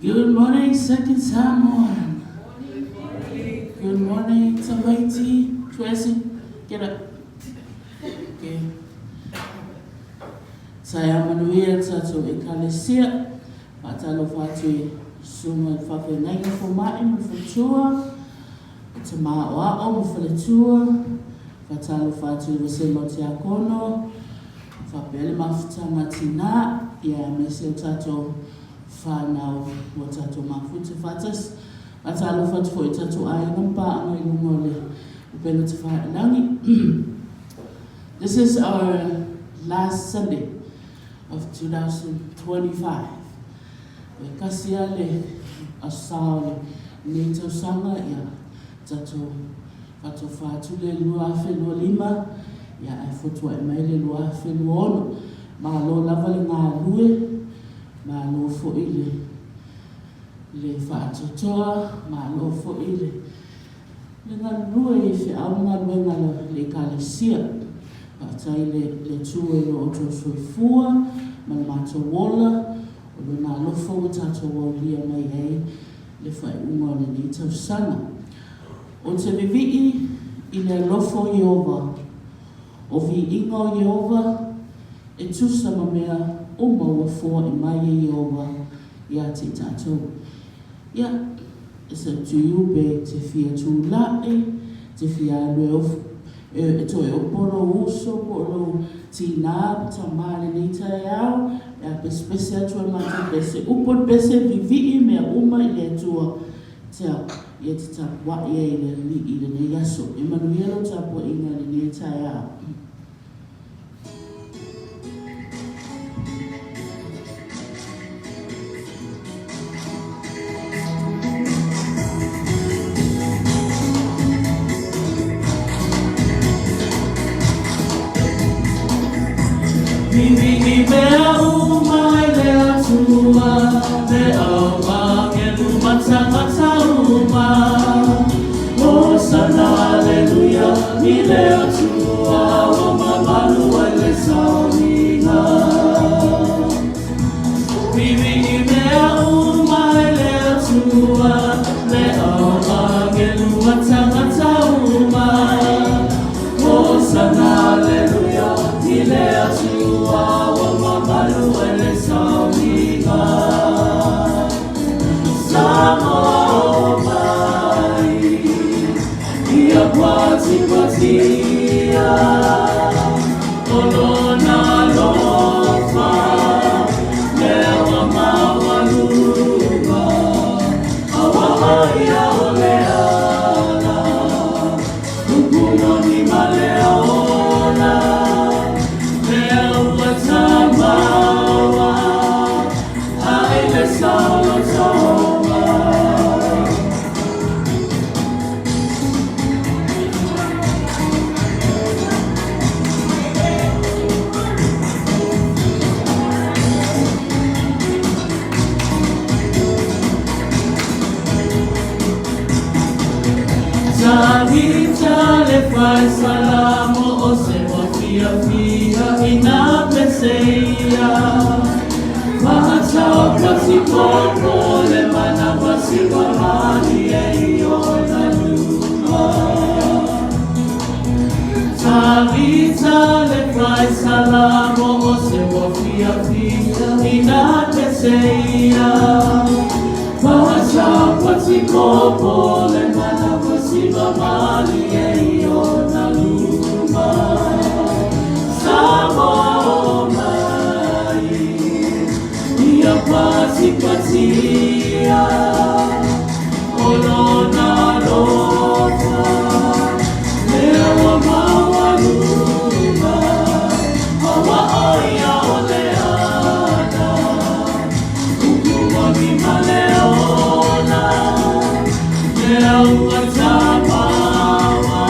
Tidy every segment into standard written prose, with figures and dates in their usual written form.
Good morning, Second Samoan. Good morning, Tamaiti. Tracy, get up. Okay. Taeao manuia le tatou Ekalesia. Faatalofa atu i Susuga i le Faafeagaiga Foma'i ma le Faletua, le Tama Aoao ma Faletua. Faatalofa atu i le Vasega o Tiakono, faapea le Mafutaga a Tina, ia aemaise o tatou whanau ua tatou mafuta faatasi. Faatalofa atu foi i tatou aiga ma paaga i luga o le upega tafailagi. This is our last Sunday of 2025. E kasi a le aso sa o lenei tausaga ia tatou faatofa atu le 2025 ia ae fotuai mai le 2026. Malo lava le galue. Malo foi le le faatoatoa, malo foi le le galulue i feau ma galuega a le Ekalesia. Faafetai i le le Atua i lo outou soifua ma le matou ola, o Lona alofa ua tatou aulia mai ai le faaiuga o lenei tausaga. Ou te vivii i le alofa o Ieova, o viiga o Ieova, E tusa ma mea uma ua foai mai e Ieova ia te i tatou. Ia, it's up to you pe te fia tula'i, te fia alu e ofu, e toe opo lou uso po o lou tinā po tamā i lenei taeao, pe a pesepese atu a matou pese upu o le pese, vivii mea uma i le Atua, tea, ia te tapua'i ai i le Alii i lenei aso. E manuia lau tapuaiga i lenei taeao. Vivii mea uma i le Atua, le au agelu ma tangata uma. Hosana, Aleluia, i le Atua ua mamalu ai le sauniga. Vivii mea uma i le Atua, le au agelu ma tangata uma. Hosana, Aleluia, i le Atua ua mamalu ai le sauniga. Samoa o mai, ia patipatia, o lona alofa, lea ua maualuga, a ua ia o le ala, upu moni ma le ola, lea ua tamaua. Ai le saolotoga. Talita le fai salamo o se wa fiafia i nā pese ia. Mahatao patipoko le manawa siwa malie i ona luma. Talita le fai salamo o se wa fiafia i nā pese ia. Mahatao patipoko le manawa siwa malie i ona luma. Samoa o mai, ia patipatia, o lona alofa, lea ua maualuga, a ua oi ia o le ala, upu moni ma le ola, lea ua tapaua.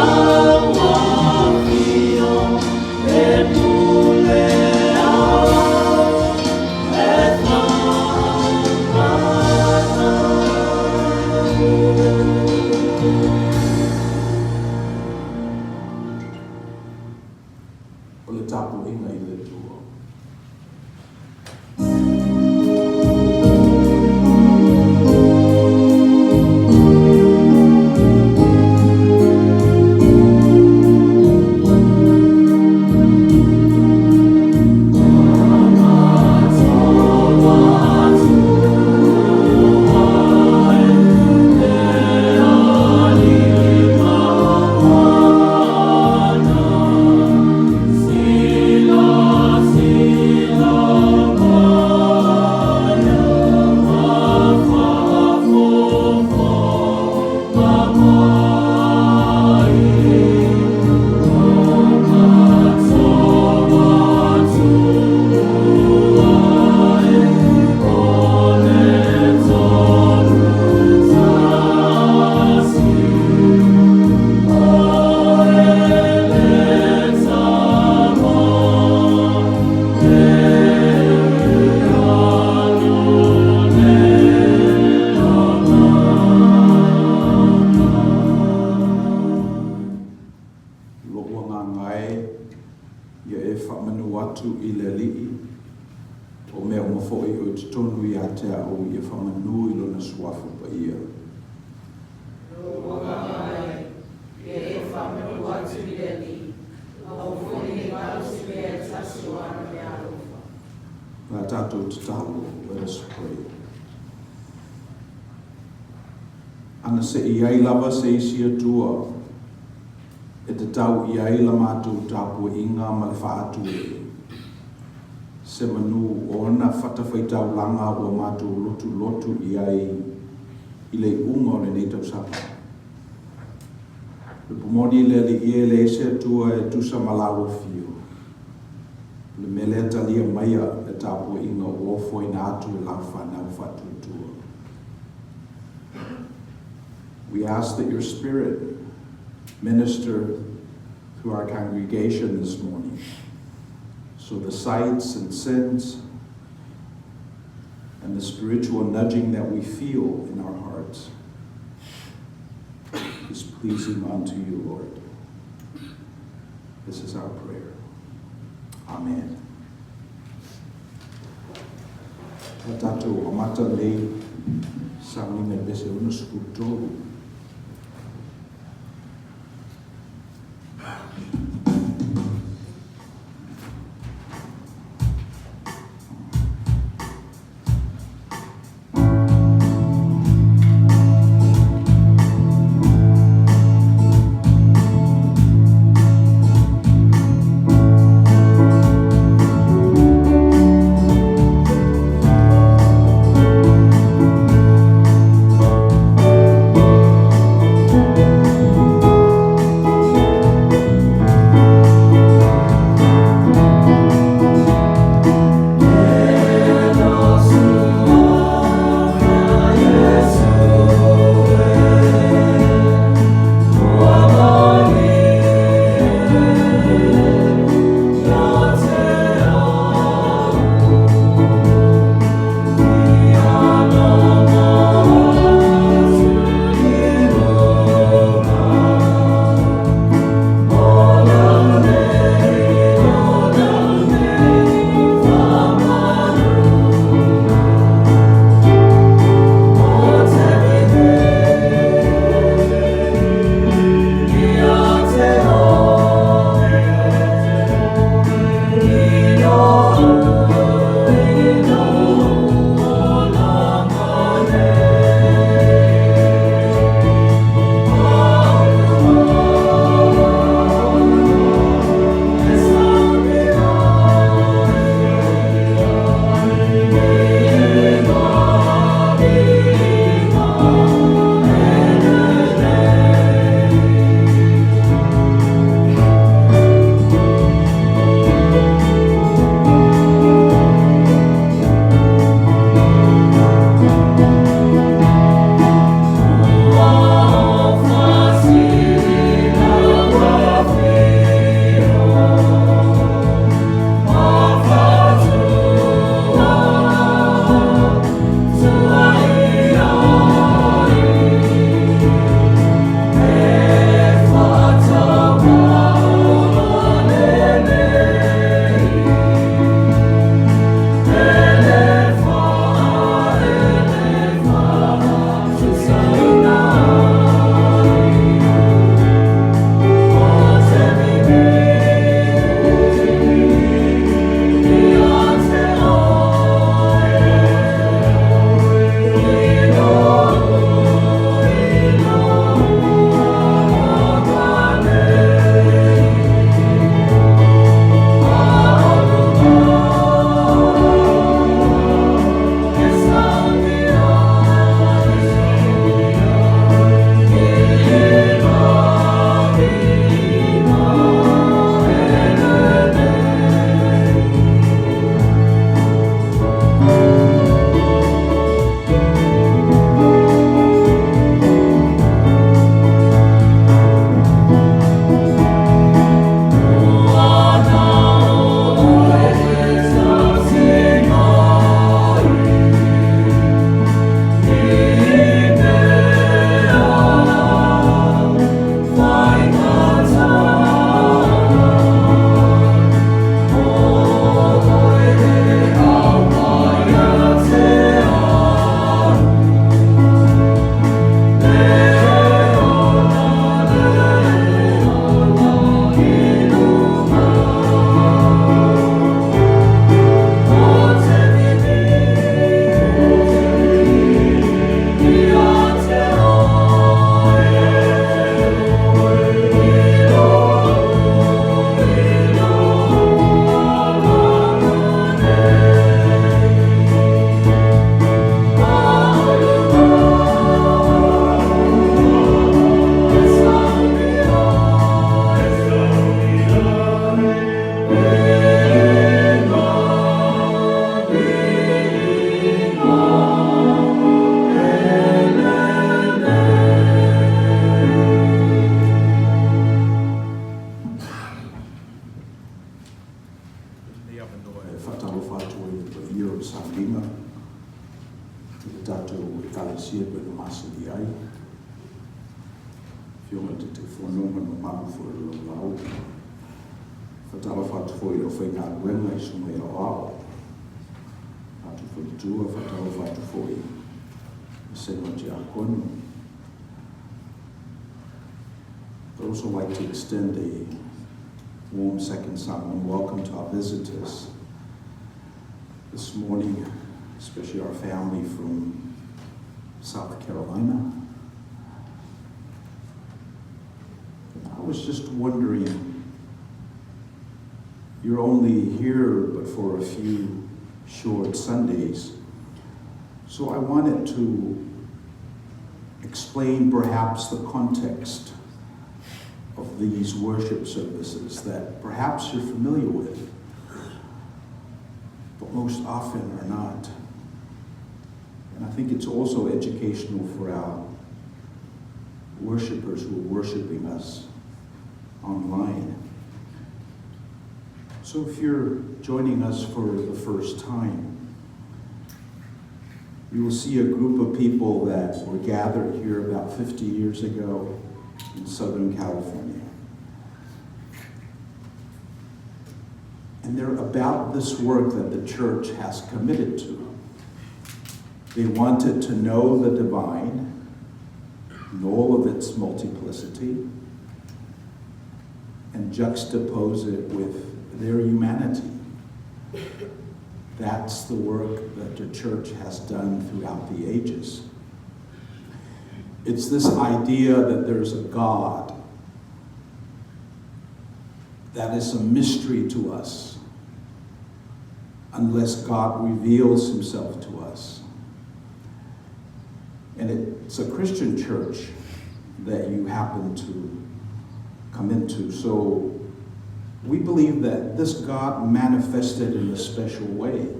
Lau Afio e pule au e faautaga. O le tapuaiga i le Atua. Lou agaga e, ia e faamanu atu i le Alii, o mea uma foi o i totonu ia te au, ia faamanu i Lona Suafa Paia. Lou agaga e, ia e faamanu atu i le Alii, aua foi ne i galo se mea e tasi o ana meaalofa. O le a tatou tatalo, let us pray. Ana se i ai lava se isi Atua e tatau i ai la matou tapuaiga ma le faaatu e se manu o ona fatafaitaulaga ua matou lotulotu i ai i le iuga o lenei tausaga. O le upu moni le Alii e leai se Atua e tusa ma lau afio. O le mea lea talia maia le tapuaiga ua ofoina atu e lau fanau faatuatua. We ask that your Spirit minister through our congregation this morning, so the sights and sins and the spiritual nudging that we feel in our hearts is pleasing unto you, Lord. This is our prayer. Amen. O tatou amata nei sauniga i le vese 63. Afioga i le Taitaifono ma le mamalu foi o le laulau. Faatalofa atu foi i le aufaigaluega i susuga i aoao, atu faletua, faatalofa atu foi i vasega o tiakono. I'd also like to extend a warm second Samoan welcome to our visitors this morning, especially our family from South Carolina. I was just wondering, you're only here but for a few short Sundays, so I wanted to explain perhaps the context of these worship services that perhaps you're familiar with, but most often are not. And I think it's also educational for our worshipers who are worshiping us online. So if you're joining us for the first time, you will see a group of people that were gathered here about 50 years ago in Southern California. And they're about this work that the church has committed to. They wanted to know the divine in all of its multiplicity and juxtapose it with their humanity. That's the work that the church has done throughout the ages. It's this idea that there's a God that is a mystery to us unless God reveals himself to us. And it's a Christian church that you happen to come into. So we believe that this God manifested in a special way.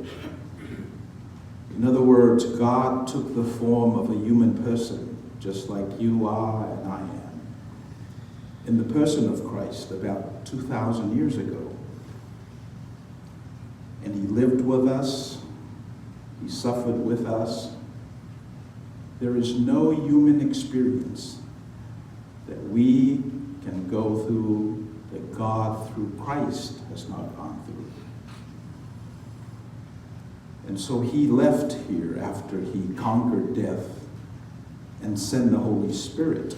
In other words, God took the form of a human person, just like you are and I am, in the person of Christ about 2,000 years ago. And he lived with us, he suffered with us. There is no human experience that we can go through that God, through Christ, has not gone through. And so he left here after he conquered death and sent the Holy Spirit.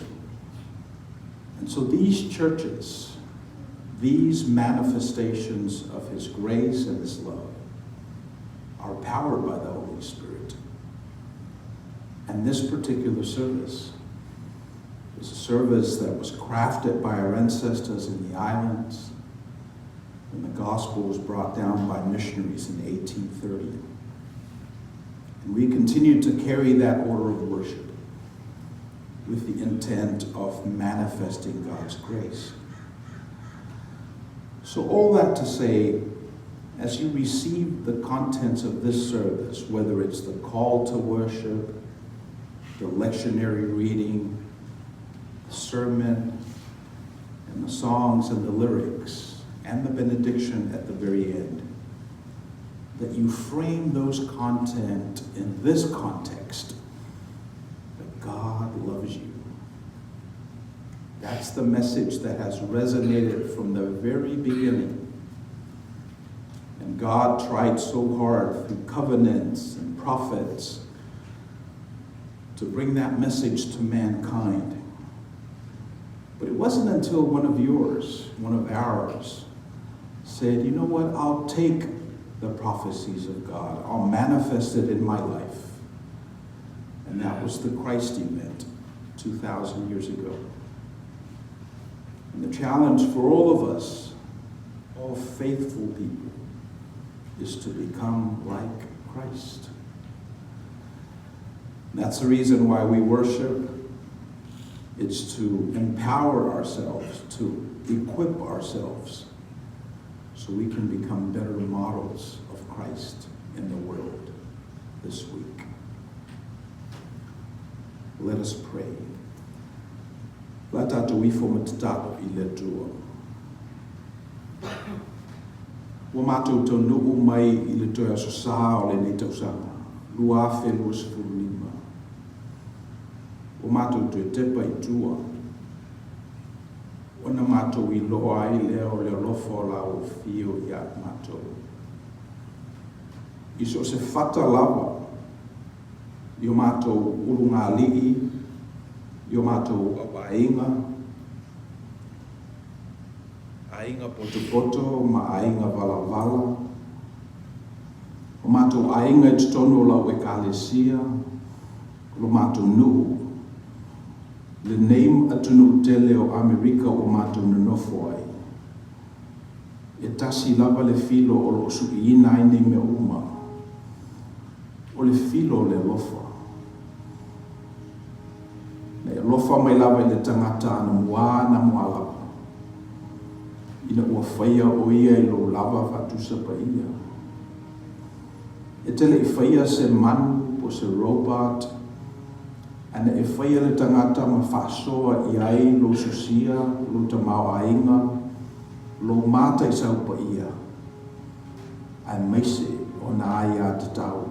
And so these churches, these manifestations of his grace and his love, are powered by the Holy Spirit. And this particular service is a service that was crafted by our ancestors in the islands when the gospel was brought down by missionaries in 1830. And we continue to carry that order of worship with the intent of manifesting God's grace. So all that to say, as you receive the contents of this service, whether it's the call to worship, the lectionary reading, the sermon, and the songs and the lyrics, and the benediction at the very end, that you frame those content in this context, that God loves you. That's the message that has resonated from the very beginning. And God tried so hard through covenants and prophets to bring that message to mankind. But it wasn't until one of yours, one of ours, said, you know what, I'll take the prophecies of God. I'll manifest it in my life. And that was the Christ event 2,000 years ago. And the challenge for all of us, all faithful people, is to become like Christ. And that's the reason why we worship. It's to empower ourselves, to equip ourselves, so we can become better models of Christ in the world this week. Let us pray. La tatou ifo ma tatalo i le Atua. Ua matou taunuu mai i le toe Aso Sa o lenei tausaga, 2025. Ua matou toe tepa i tua. Ona matou iloa ai lea o le alofa o lau afio ia matou. I so o se fata lava i o matou ulugalii, i o matou auaiga, aiga potopoto ma aiga valavala, o matou aiga i totonu o lau Ekalesia, o lo matou nuu, lenei atunuu tele o Amerika ua matou nonofo ai. E tasi lava le filo o lo o suiina ai nei mea uma, o le filo o le alofa. Na e alofa mai lava i le tagata anamua anamua lava, ina ua faia o ia i lou lava faatusa paia. E te le i faia se manu po o se robot, ae na e faia le tagata ma faasoa i ai lou sosia, lou tamaoaiga, lou mataisau paia, aemaise ona aiatatau.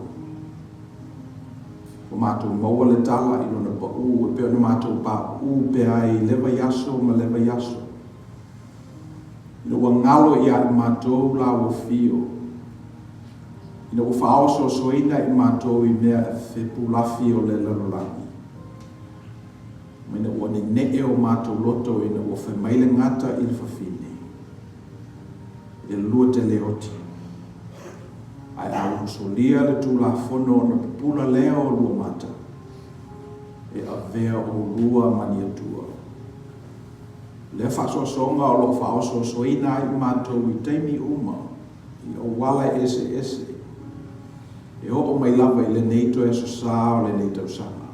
Ua matou maua le tala i lona paū e pei ona matou paū pea ai i le vaiaso ma le vaiaso. Ina ua galo ia i matou lau afio, ina ua faaosoosoina i matou i mea e fepulafi o le lalolagi, ma ina ua neneʻe o matou loto ina ua fai mai le gata i le fafine, E lua te le oti. Ae a ua solia le Tulafono ona pupula lea o lua mata, e avea oulua ma ni atua. O lea faasoasoaga o lo o faaosoosoina ai i matou i taimi uma, i auala eseese, e oo mai lava i lenei toe aso sa o lenei tausaga.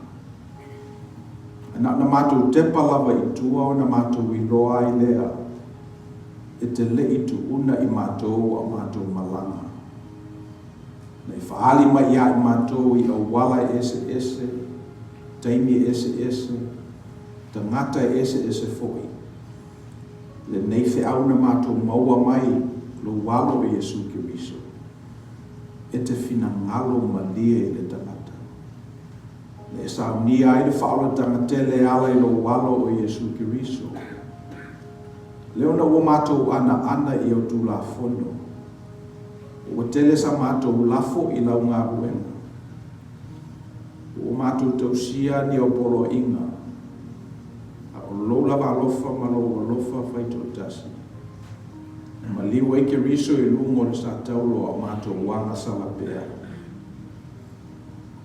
Ae na ona matou tepa lava i tua ona matou iloa ai lea e te le i tuuna i matou a matou malaga. Na e faaali mai ia i matou i auala eseese, taimi eseese, tagata eseese foi, lenei feau na matou maua mai lou Alo o Iesu Keriso, e te finagalo malie i le tagata. Na e saunia ai le faaolataga tele e ala i lou Alo o Iesu Keriso. Lea ona ua matou anaana i au Tulafono, ua tele sa matou lafo i lau galuega. Ua matou tausia ni au poloaiga, a o lou lava alofa ma lou alofa faitoatasi, na maliu ai Keriso i luga o le sataulo a o matou agasala pea.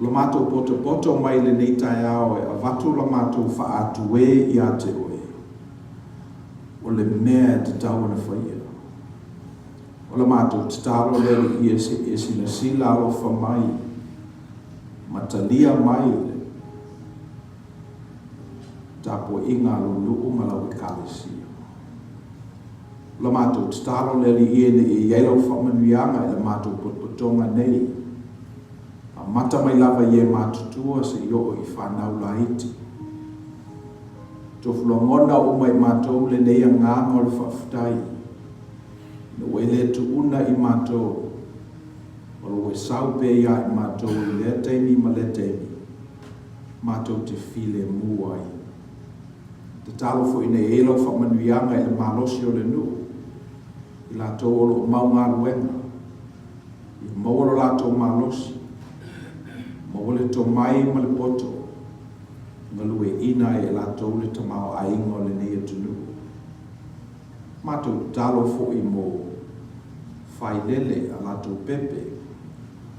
O lo matou potopoto mai lenei taeao e avatu la matou faaatuē ia te oe, o le mea e tatau ona faia. O la matou tatalo lea i le se i e silasila alofa mai ma talia mai le tapuaiga a lou nuu ma lau Ekalesia. O la matou tatalo le Alii e ina ia i ai lau faamanuiaga i la matou potopotoga nei, amata mai lava i e matutua se i oo i fanau laiti. Tofu lagona uma i matou lenei agaga o le faafetai. Ina ua e le tuuna i matou, o lo o e sau pea ia i matou i lea taimi ma lea taimi, matou te filemu ai. Tatalo foi ina ia i ai lau faamanuiaga i le malosi o le nuu, i latou o lo o mau galuega, ia maua lo latou malosi, maua le tomai ma le poto, e galueaiina ai e latou le tamaoaiga o lenei atunuu. Matou tatalo foi mo failele a latou pepe,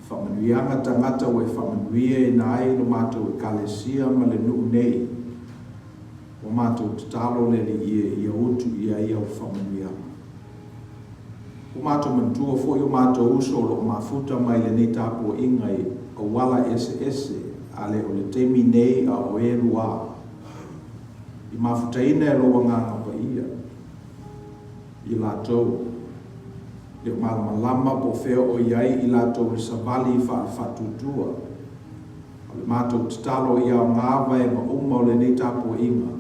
faamanuiaga tagata ua e faamanuiaina ai lo matou Ekalesia ma le nuu nei. Ua matou tatalo le Alii e ia utu i ai au faamanuiaga. Ua matou manatua foi o matou uso o lo o mafuta mai lenei tapuaiga i auala eseese a le o le taimi nei a o e luā. I mafutaina e lou Agaga Paia i latou, le o malamalama po o fea o i ai i latou le savali faale-faatuatua. O le matou tatalo ia aoga vaega uma o lenei tapuaiga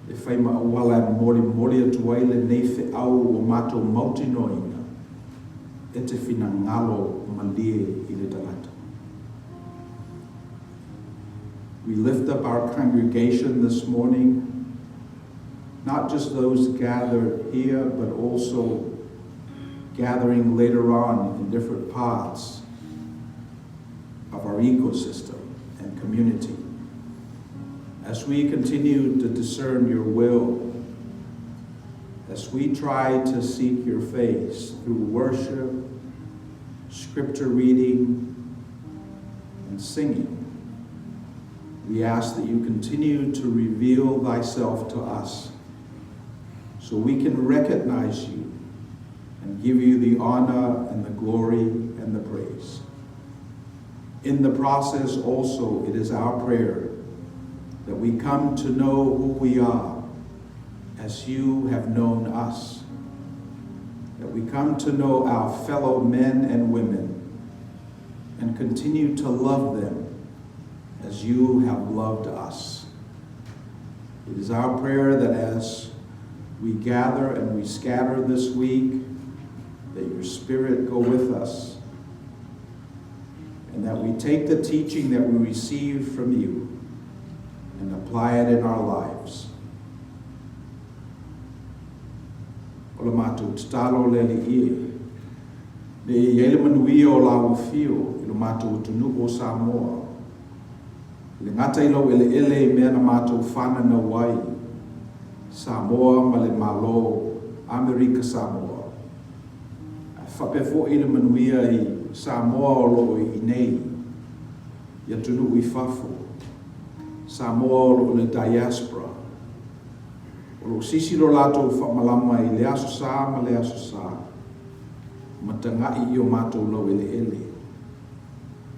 e fai ma auala e molimoli atu ai lenei feau ua matou mautinoaina e te finagalo malie i le tagata. We lift up our congregation this morning. not just those gathered here, but also gathering later on in different parts of our ecosystem and community. As we continue to discern your will, as we try to seek your face through worship, scripture reading, and singing, we ask that you continue to reveal thyself to us so we can recognize you and give you the honor and the glory and the praise. In the process also, it is our prayer that we come to know who we are as you have known us, that we come to know our fellow men and women and continue to love them as you have loved us. It is our prayer that as we gather and we scatter this week, that your Spirit go with us, and that we take the teaching that we receive from you and apply it in our lives. O le matou tatalo le Alii e, ina ia i ai le manuia o lau afio i lo matou atunuu o Samoa, e le gata i laueleele i mea na matou fananau ai, Samoa ma le Malo Amerika Samoa, ae faapea foi le manuia i Samoa o lo o i inei i atunuu i fafo, Samoa o lo o le diaspora, o lo o sisi lo latou faamalama i le Aso Sa ma le Aso Sa, ma taga'i i o matou laueleele.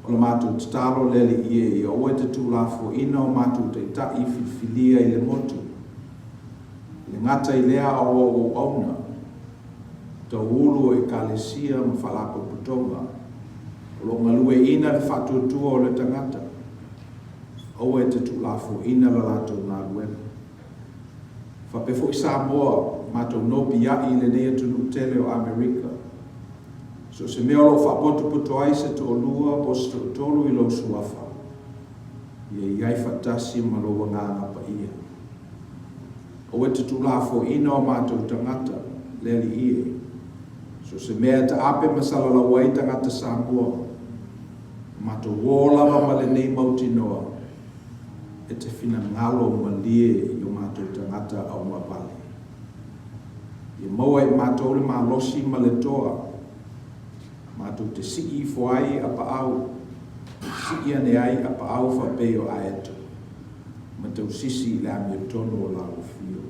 O la matou tatalo le Alii e, ia aua e te tuulafoaina o matou taitai filifilia i le motu. E le gata i lea a o auauauna, tauulu o Ekalesia ma faalapotopotoga, o lo o galueaiina le faatuatua o le tagata, aua e te tuulafoaina la latou galuega. Faapea foi Samoa, matou nopiai i lenei atunuu tele o Amerika. So o se mea o lo o faapotopoto ai se toalua po o se toatolu i lou suafa, ia i ai faatasi ma lou Agaga Paia. Aua e te tuulafoaiina o matou tagata, le Alii e. So o se mea e taape ma salalau ai tagata Samoa, o matou ō lava ma lenei mautinoa, e te finagalo malie i o matou tagata augavale. Ia maua e matou le malosi ma le toa, matou te sii ifo ai apaau, sii ane ai apaau faapei o aeto, ma tausisi i le amiotonu o lau afio.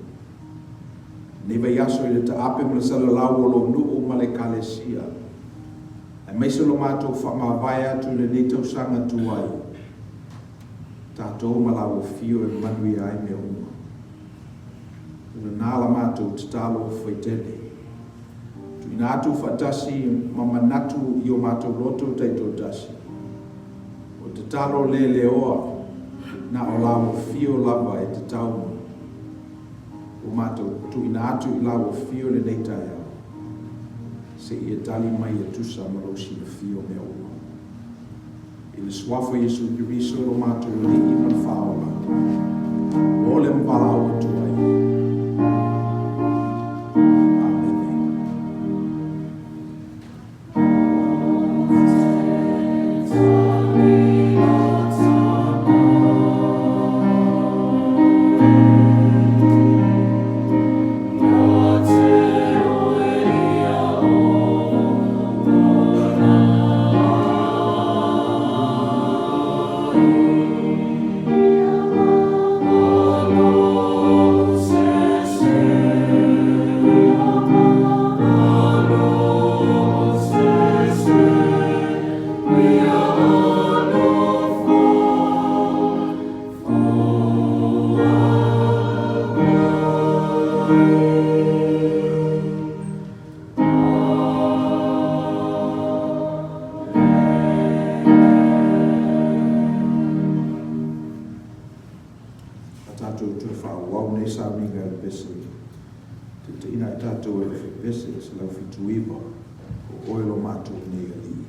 Lenei vaiaso i le taape ma le salalau o lou nuu ma le Ekalesia, aemaise lo matou faamavae atu i lenei tausaga tuai, tatou ma lau afio e manuia ai mea uma. O lena la matou tatalo faitele. Tuuina atu faatasi ma manatu i o matou loto taitoatasi. O tatalo le leoa na o lau afio lava e tatau mai. Ua matou tuuina atu i lau afio lenei taeao, seia tali mai e tusa ma lou silafia o mea uma. I le Suafa o Iesu Keriso lo matou Alii ma le Faaola, ua ole ma valaau atu ai. Amene. A tatou toe faaauau nei sauniga e le pese, taitaiina ai tatou e le pese 179, O Oe Lo Matou Nei Alii.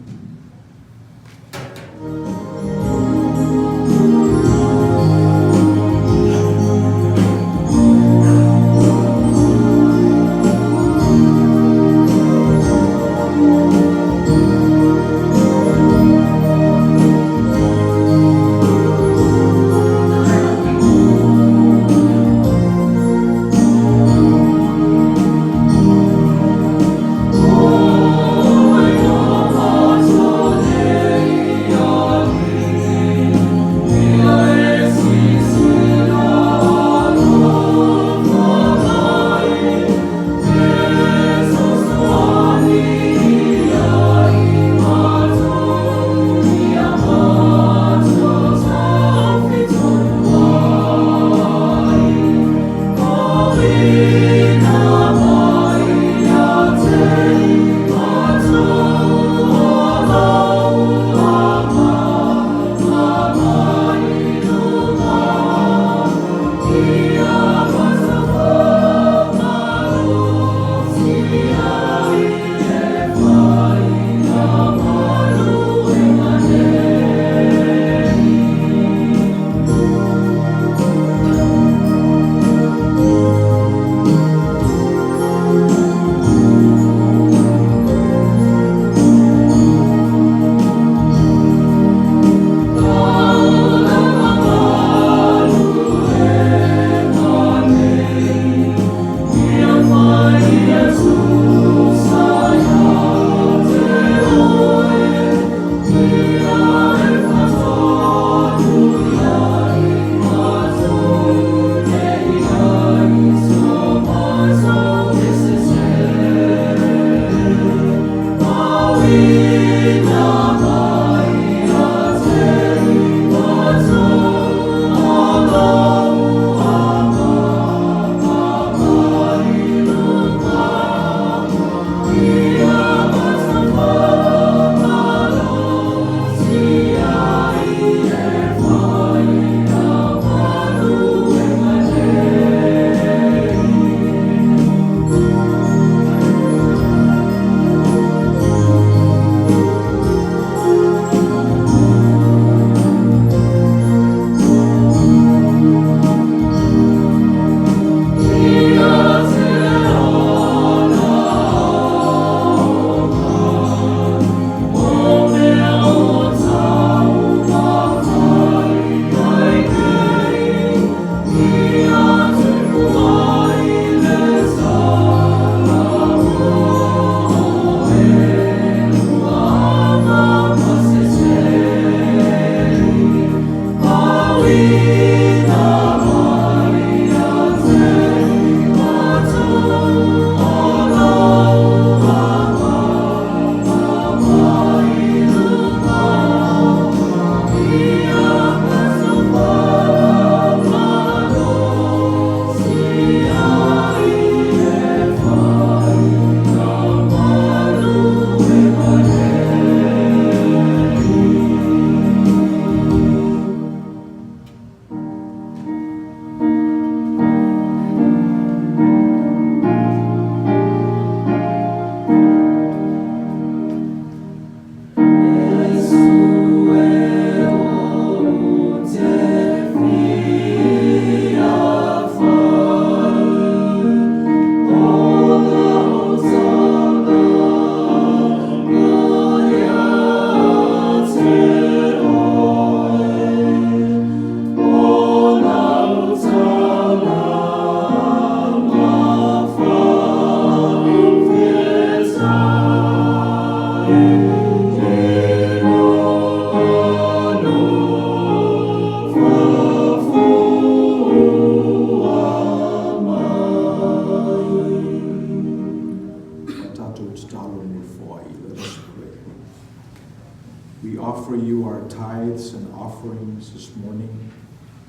offer you our tithes and offerings this morning,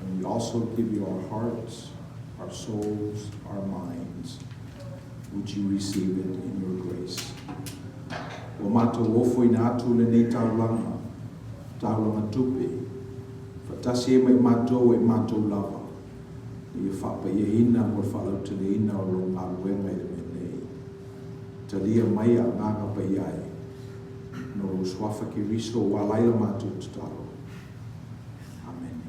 and we also give you our hearts, our souls, our minds. Would you receive it in your grace? Ua matou ofoina atu lenei taulaga, taulaga tupe, faatasi ai ma i matou e i matou lava, ina ia faapaiaina mo le faalauteleina o lou galuega i le mea nei. Talia mai a agaga paia e, no lou Suafa Keriso ua ala ai la matou tatalo. Amene.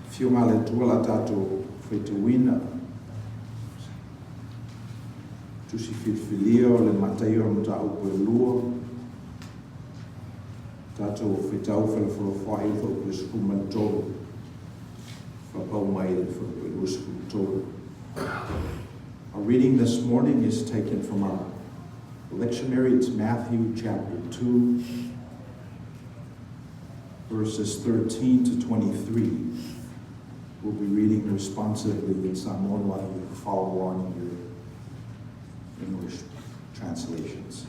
Afioga a le Atua la tatou faitauina tusi filifilia o le Mataio o le mataupu e lua, tatou faitau felafolafoai i le fuaiupu e 13 faapau mai le fuaiupu e 23. Our reading this morning is taken from our lectionary. It's Matthew chapter 2, verses 13 to 23. We'll be reading responsively in Samoan while you follow along in your English translations.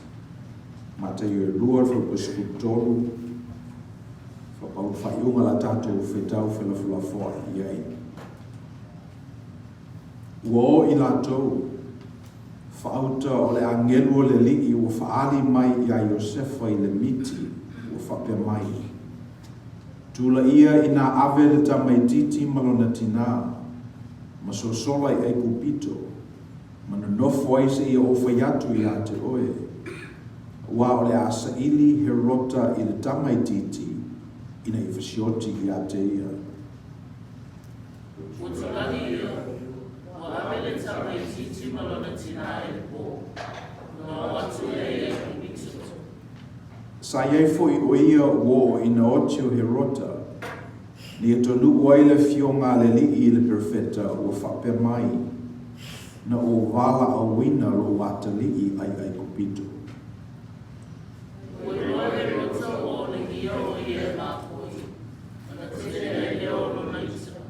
Mataio e lua, fuaiupu e 13, faapau faaiuga la tatou faitau felafolafoai i ai. Ua o i latou, faauta o le agelu o le Alii ua faaali mai iā Iosefa i le miti, ua faapea mai, Tulaia inā ave le tamaitiiti ma lona tinā, ma sosola i Aikupito, ma nonofo ai seia ou fai atu iā te oe, auā o le a saili Herota i le tamaitiiti ina ia fasioti iā te ia. Ua tulai ia, ua ave le tamaitiiti ma lona tinā i le pō, ona oo atu lea i Aikupito. Sa i ai foi o ia ua oo ina oti o Herota, na ia taunuu ai le afioga a le Alii i le perofeta ua faapea mai, Na ou valaauina lou atalii ai Aikupito. Ua iloa Herota ua olegia o ia e makoi, ona tele ai lea o lona ita.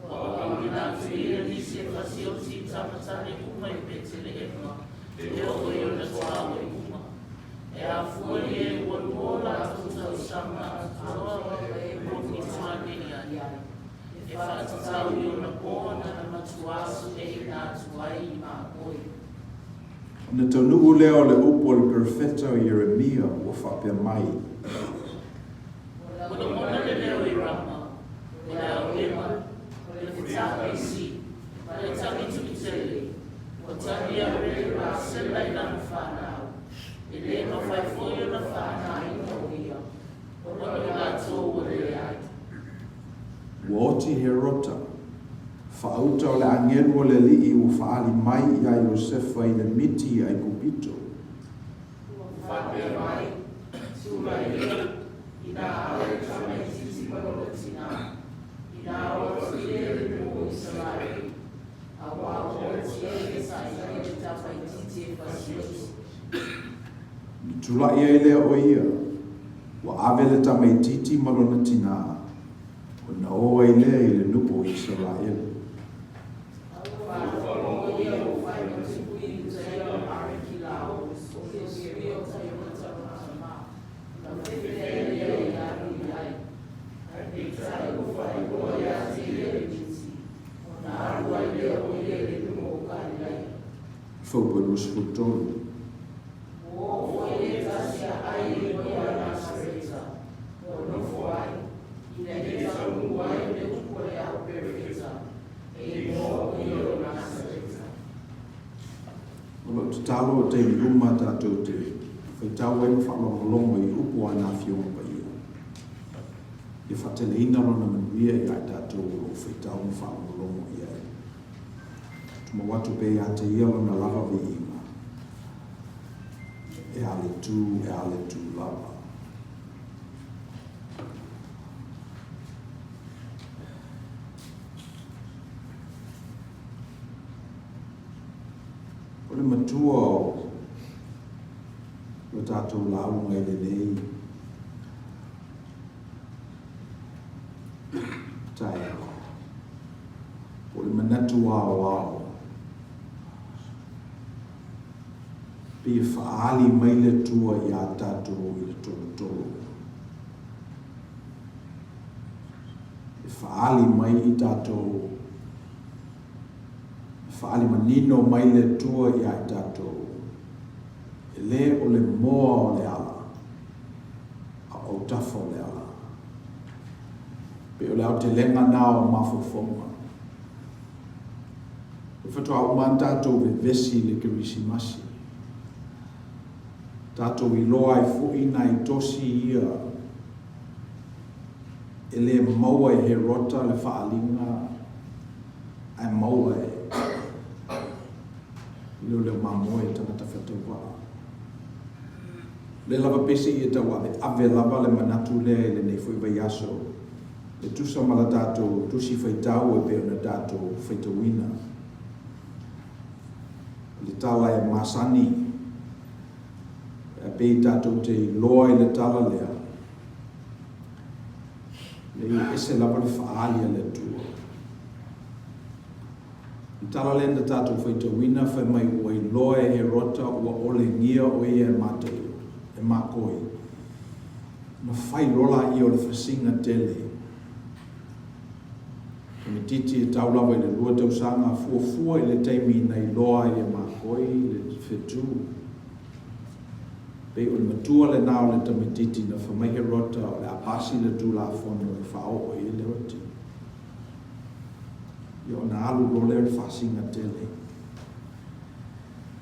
Ua auauina atu ia nisi e fasioti i tama tane uma i Peteleema, e oo i ona tuaoi uma. E afua i e ua lua o latou tausaga atoa mo fituanei ai, e faatatau i ona po na matuā sueina atu ai i makoi. Ona taunuu lea o le upu a le perofeta o Ieremia ua faapea mai. Ua lagona le leo i Rama, o le aoema, o le fetā-pisi, ma le tagi tuitele, ua tagi a Rasela i lana fanau, e lē mafai foi ona faanāina o ia, ona o i latou ua leai. Ua oti Herota, faauta o le agelu o le Alii ua faaali mai iā Iosefa i le miti i Aikupito. Ua faapea mai, Tulai ia, inā ave le tamaitiiti ma lona tinā, inā o atu ia i le nuu o Isaraelu, auā ua oti ai le saili le tamaitiiti e fasioti. Ona tulai ai lea o ia, ua ave le tamaitiiti ma lona tinā, Ona o ai lea i le nuu o Isaraelu. Ua ia ua fai ma tupu i uta ia o Arekilao, o se sui o Herota lona tama, ona fefe ai lea i alu i ai. Ae peitai ua faailoa ia te ia le miti, ona alu ai lea o ia i le nuu o Kalilaia. Fuaiupu 23. Ua oo foi le tasi a ai i ia Nasareta, ua nofo ai, ina ia taunuu ai le upu a le Ao Perofeta, e igoa o ia o Nasareta. O lau tatalo o taimi uma tatou te faitau ai ma faalogologo i upu a ana Afioga Paia. Ia faateleina Lona manuia ia i tatou o lo o faitau ma faalogologo i ai. Tumau atu pea ia te Ia Lona lava viiga. E a le tū, e a le tū lava. O le matua o lo tatou lauga i lenei taeao, po o le manatu aoao. Pei e faaali mai le Atua iā tatou i le tolotolo. E faaali mai i tatou, e faaali manino mai le Atua iā i tatou, e lē o le moa o le ala, a o autafa o le ala. Pei o le aotelega na o mafaufauga. E faatoa uma lava ona tatou vevesi i le Kerisimasi. Tatou iloa ai foi nai tosi ia e le maua e Herota le faaaliga ae maua e leoleo mamoe tagata faatauvaa. O lea lava peiseai e tauaveave lava le manatu lea i lenei foi vaiaso e tusa ma la tatou Tusi Faitau e pei ona tatou faitauina. O le tala e masani, e pei tatou te iloa i le tala lea, leai e ese lava le faaali a le Atua. O le tala lea na tatou faitauina fai mai ua iloa e Herota ua olegia o ia e Mataio, e Makoi. Ona fai loa laia o le fasiga tele. Tamaititi e tau lava i le lua tausaga, fuafua i le taimi na iloa ai e Makoi le fetu. Pei o le matua lena o le tamaititi na fai mai Herota o le a pasi le Tulafono e faaoo i ai le oti. Ia ona alu loa lea o le fasiga tele.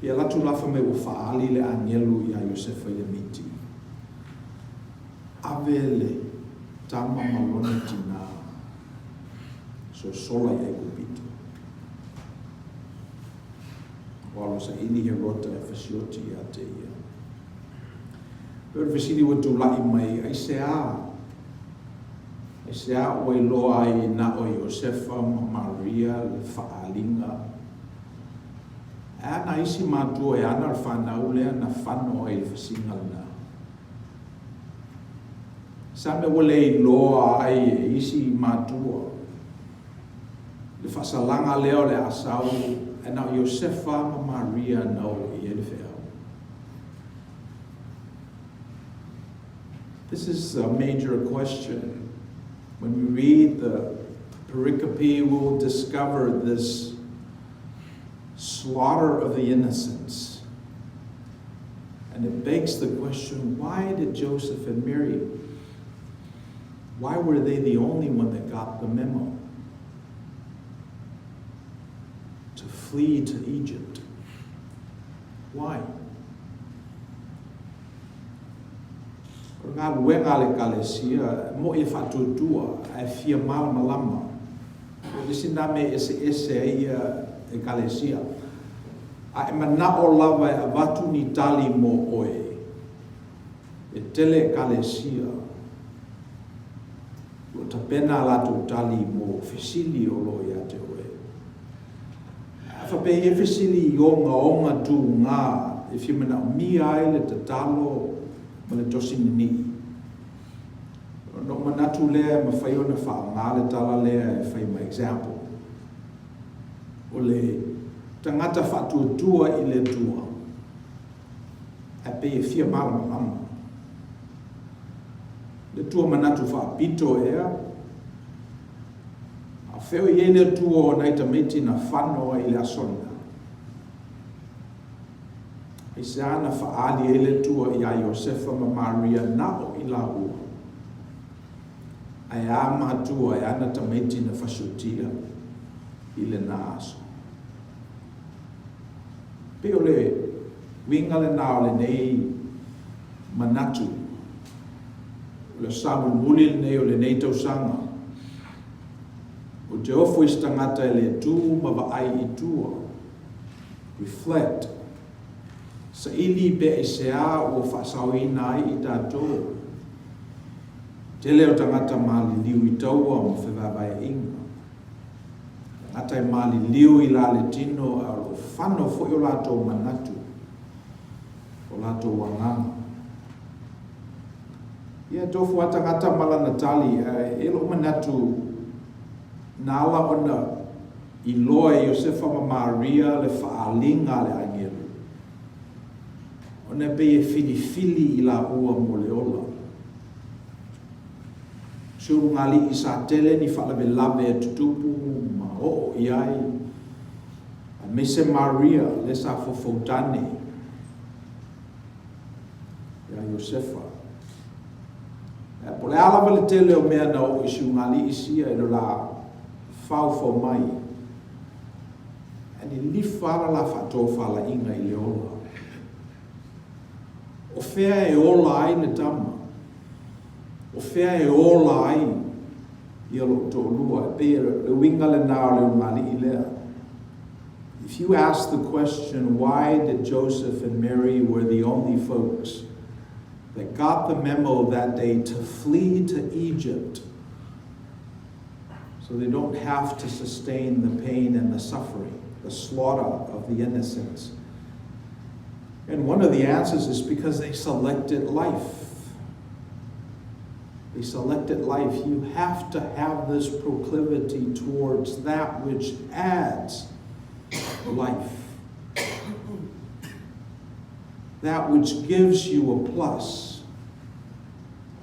Ia alu atu la fai mai ua faaali le agelu ia Iosefa i le miti. Ave le tama ma lona tinā sosola i Aikupito. Ua alu e saili Herota e fasioti ia te ia. Pei o le fesili ua tulai mai, aisea? Aisea ua iloa ai na o Iosefa ma Maria le faaaliga? Ae a nai isi matua e ana le fanau lea na fano ai i le fasiga lena? Sa mea ua le iloa ai e isi matua le faasalaga lea o le a sau, ae na o Iosefa ma Maria na oo i ai le feau. This is a major question. When we read the pericope, we will discover this slaughter of the innocents. And it begs the question why did Joseph and Mary, why were they the only one that got the memo to flee to Egypt? Why? O le galuega a le Ekalesia, e moʻi e faatuatua ae fia malamalama. O le isi lena mea e eseese ai ia Ekalesia. A e manaʻo lava e avatu ni tali mo ʻoe, e tele Ekalesia ua tapena a latou tali mo fesili o lo o ia te ʻoe. A faapea i ai fesili i ogaoga tuga e fia manaomia ai le tatalo ma le tosi ninii, ona ou manatu lea e mafai ona faaaoga le tala lea e fai ma example. O le tagata faatuatua i le Atua, ae pei e fia malamalama. Le Atua manatu faapito ea, A o fea o i ai le Atua o nai tamaiti na fano ai i le aso lena? Aisea na faaali ai le Atua iā Iosefa ma Maria na o i lāua? Ae a matua e ana tamaiti na fasiotia i lena aso? Pei o le uiga lena o lenei manatu, o le sa mulimuli lenei o lenei tausaga. Ou te ofo i se tagata e le tu ma vaai i tua. Reflect. Saili pe aisea ua faasaoina ai i tatou. Tele o tagata maliliu i taua ma fevaevaeaiga. Tagata e maliliu i la le tino a o lo o fano foi o latou manatu, o latou agaga. Ia tofu a tagata ma lana tali, ae e lou manatu na ala ona iloa e Iosefa ma Maria le faaaliga a le agelu. Ona e pei e filifili i laua mo le ola. O si ulugalii sa tele ni faalavelave e tutupu ma oo i ai, aemaise Maria lea sa fofoutane ia Iosefa. Po o le a lava le tele o mea na oo i si ulugalii sia i lo la faufau mai, ae lilifa lava la faatofalaiga i le ola. O fea e ola ai le tama? O fea e ola ai ia lou toalua? E pei o le uiga lena o le ulugalii lea. If you ask the question, why did Joseph and Mary were the only folks that got the memo that day to flee to Egypt so they don't have to sustain the pain and the suffering, the slaughter of the innocents? And one of the answers is because they selected life. They selected life. You have to have this proclivity towards that which adds life. That which gives you a plus.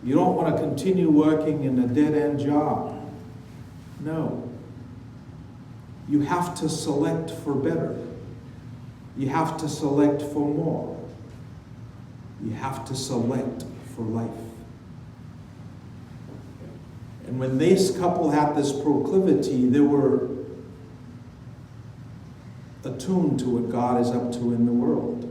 You don't want to continue working in a dead-end job. No. You have to select for better. You have to select for more. You have to select for life. And when this couple had this proclivity, they were attuned to what God is up to in the world.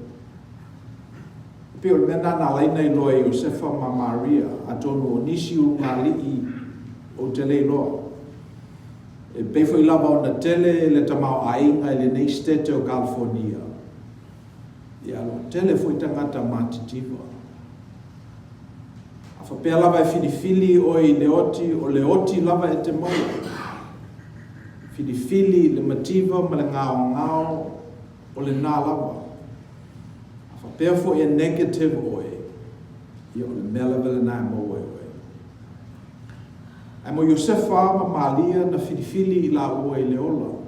E pei o le mea lena na ala ai ona iloa e Iosefa ma Maria, atonu o nisi ulugalii ou te le iloa. E pei foi lava ona tele le tamaoaiga i lenei setete o California, ia o lo o tele foi tagata matitiva. A faapea lava e filifili oe i le oti, o le oti lava e te maua. Filifili le mativa ma le gaogao, o lena lava. A faapea foi e negative oe, ia o le mea lava lena e maua e oe. Ae mo Iosefa ma Malia na filifili i laua i le ola. O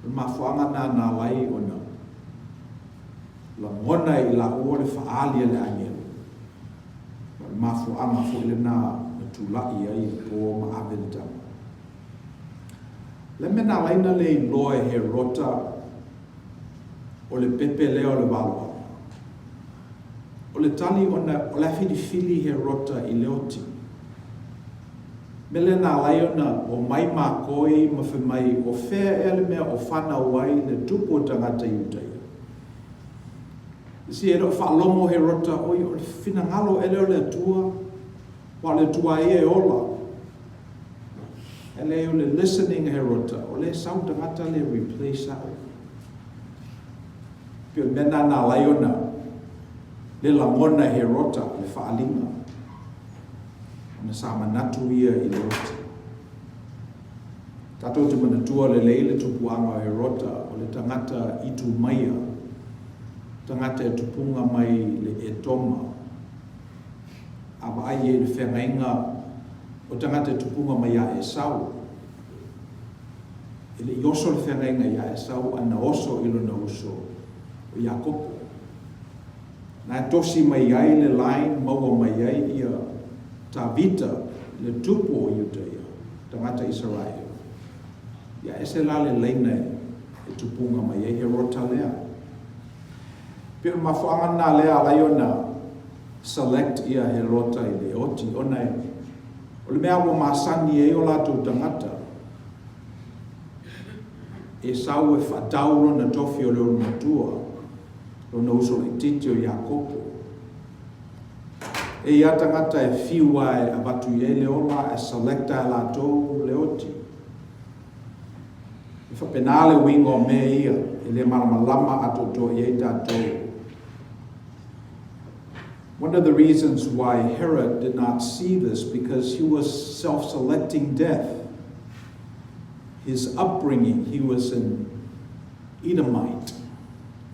le mafuaaga lena na ala ai ona lagona e i laua le faaali a le agelu. Ma o le mafuaaga foi lena na tulai ai i le po ma ave le tama. O le mea na ala ai ona le iloa e Herota o le pepe lea o le valoalo. O le tali ona o la e filifili Herota i le oti. Mea lea na ala ai ona omai makoi ma fai mai o fea ea le mea o fanau ai le tupu o tagata Iutaia. You see, e le o faalogo Herota, oi, o le finagalo ea lea o le Atua, aua o le Atua lava ia e ola. E leai, o le listening a Herota, o lea e sau tagata lea e replace a'u. Pei o le mea lena na ala ai ona le lagona e Herota le faaaliga, ona sa manatu ia i le oti. Tatou te manatua lelei le tupuaga o Herota, o le tagata Itumaia, tagata e tupuga mai le Etoma. A vaai i ai i le feagaiga o tagata e tupuga mai ia Esau, E le i oso le feagaiga iā Esau a na oso i lona uso o Iakopo. Na e tosi mai ai le line maua mai ai ia Tavita le tupu o Iutaia, tagata Isaraelu. Ia ese la le laina e tupuga mai ai Herota lea. Pei o le mafuaaga lena lea ala ai ona select ia Herota i le oti ona e o le mea ua masani ai o latou tagata E sau e faatau lona tofi o le ulumatua, lona uso laitiiti o Iakopo. E i ai tagata e fiu lava e avatu i ai le ola ae select lava e latou le oti. E faapena le uiga o mea ia e le malamalama atoatoa i ai tatou. One of the reasons why Herod did not see this because he was self-selecting death. His upbringing, he was an Edomite,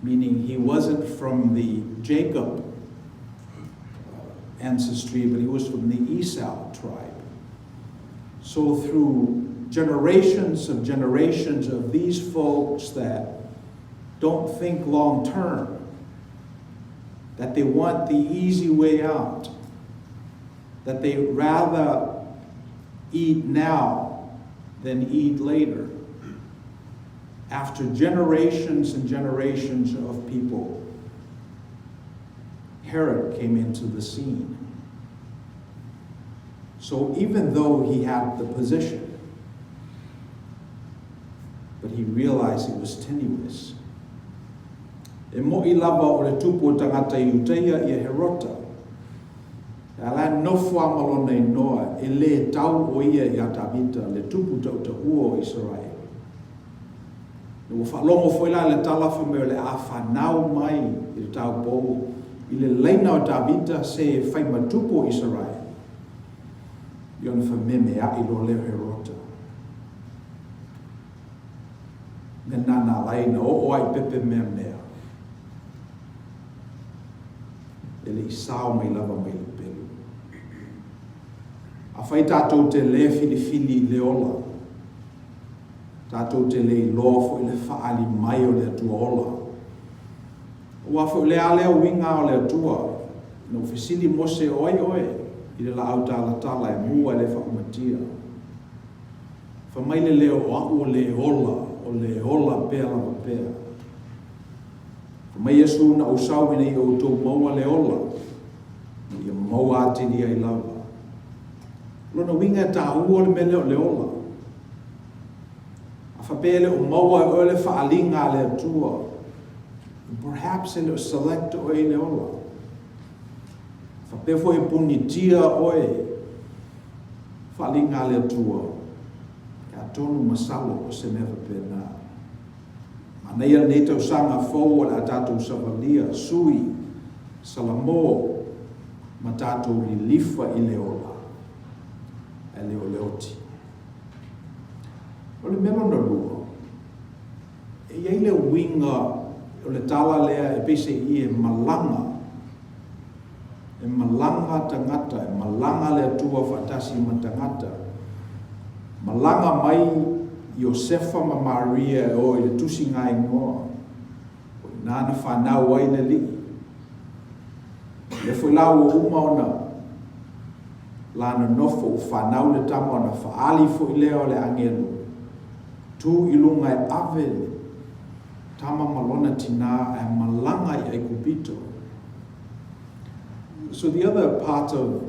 meaning he wasn't from the Jacob ancestry, but he was from the Esau tribe. So through generations of generations of these folks that don't think long term. That they want the easy way out. That they rather eat now than eat later. After generations and generations of people, Herod came into the scene. So even though he had the position, but he realized it was tenuous. E moʻi lava o le tupu o tagata Iuteia ia Herota, e ala e nofo a ma lona inoa, e lē tau ʻo ia iā Tavita, le tupu taʻutaʻua o Isaraele. Ina ua faalogo foi la i le tala fai mai o le a fanau mai i le taupou i le laina o Tavita se e fai ma tupu o Isaraele, ia ona famemeaʻi loa lea o Herota. Mea na na ala ai na oo ai pepe meamea. E le i sao mai lava mai le pelu. Afai tatou te lē filifili i le ola, tatou te le iloa foi le faaali mai o le Atua ola. Aua foi o le a lea uiga o le Atua, ina ua fesili Mose o ai oe i le laau talatala e mua e le faaumatia. Fai mai le leo o a'u o le ola, o le ola pea lava pea. Fai mai Iesu, Na ou sau ina ia outou maua le ola, ma ia maua atili ai lava. O lona uiga e taua le mea lea o le ola. A faapea e le o maua e oe le faaaliga a le Atua, perhaps e le o select oe i le ola. A faapea foi e punitia oe, Faaaliga a le Atua, e atonu masalo o se mea faapena. Manaia lenei tausaga fou o le a tatou savalia, sui, salamo ma tatou lilifa i le ola, ae le o le oti. O le mea lona lua, e i ai le uiga o le tala lea e peiseai e malaga E malaga tagata, e malaga le Atua faatasi ma tagata. Malaga mai Iosefa ma Maria e o i le tusigainoa, o i ina na fanau ai le Alii. O lea foi la ua uma ona la nonofo ua fanau le tama ona faaali foi lea o le agelu, tu i luga e ave le tama ma lona tinā ae malaga i Aikupito. So the other part of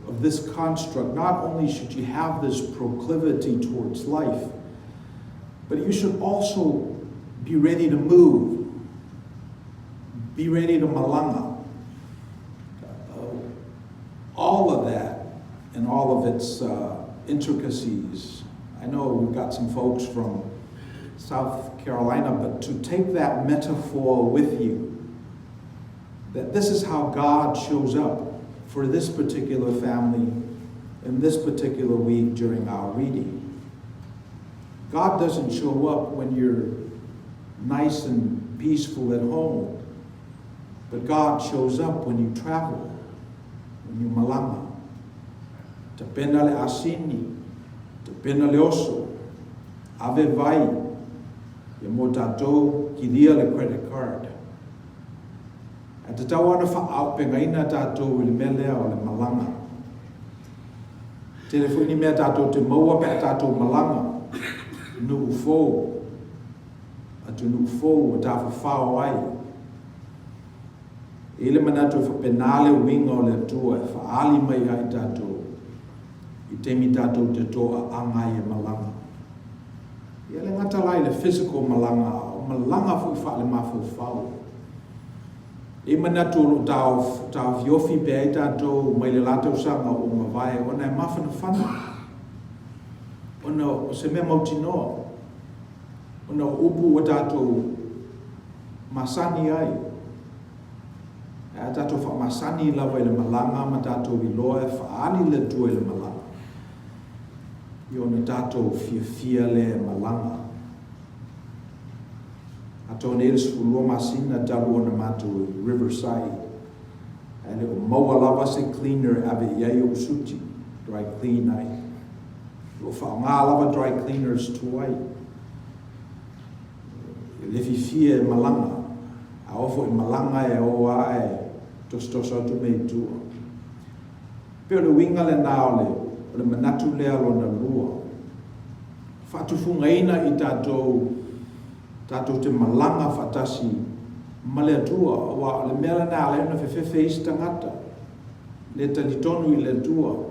of this construct, not only should you have this proclivity towards life, but you should also be ready to move, be ready to malanga. Uh, all of that and all of its uh, intricacies. I know we've got some folks from South Carolina, but to take that metaphor with you, that this is how God shows up for this particular family in this particular week during our reading. God doesn't show up when you're nice and peaceful at home, but God shows up when you travel, when you malanga. Tapena le asini, tapena le oso, ave vai, ia mo tatou kilia le credit card. Ae tatau lava ona faaaupegaina tatou i le mea lea o le malaga. Tele foi ni mea tatou te maua pe a tatou malaga, nuu fou, atunuu fou ua tafafao ai. E i ai le manatu e faapena le uiga o le Atua e faaali mai ia i tatou i taimi tatou te toaaga ai e malaga. Ia le gata la i le physical malaga, a o malaga foi faale-mafaufau. E manatu o lo o taofiofi pea ai tatou mai le la tausaga ua mavae ona e mafanafana, ona o se mea mautinoa, ona o upu ua tatou masani ai. Ae a tatou faamasani lava i le malaga ma tatou iloa e faaali le Atua i le malaga, ia ona tatou fiafia lea e malaga. Atoa nei le 12 masina talu ona matou i Riverside, ae le o maua lava se cleaner e ave i ai ou suti, dry clean ai. O lo o faaaoga lava dry cleaners tuai. E le fiafia e malaga. A oo foi i malaga e o lava e. Tosotoso atu mea i tua. E pei o le uiga lena o le, o le manatu lea lona lua. Faatufugaina i tatou, tatou te malaga faatasi ma le Atua, aua o le mea lena e ala ai ona fefefe isi tagata, le talitonu i le Atua.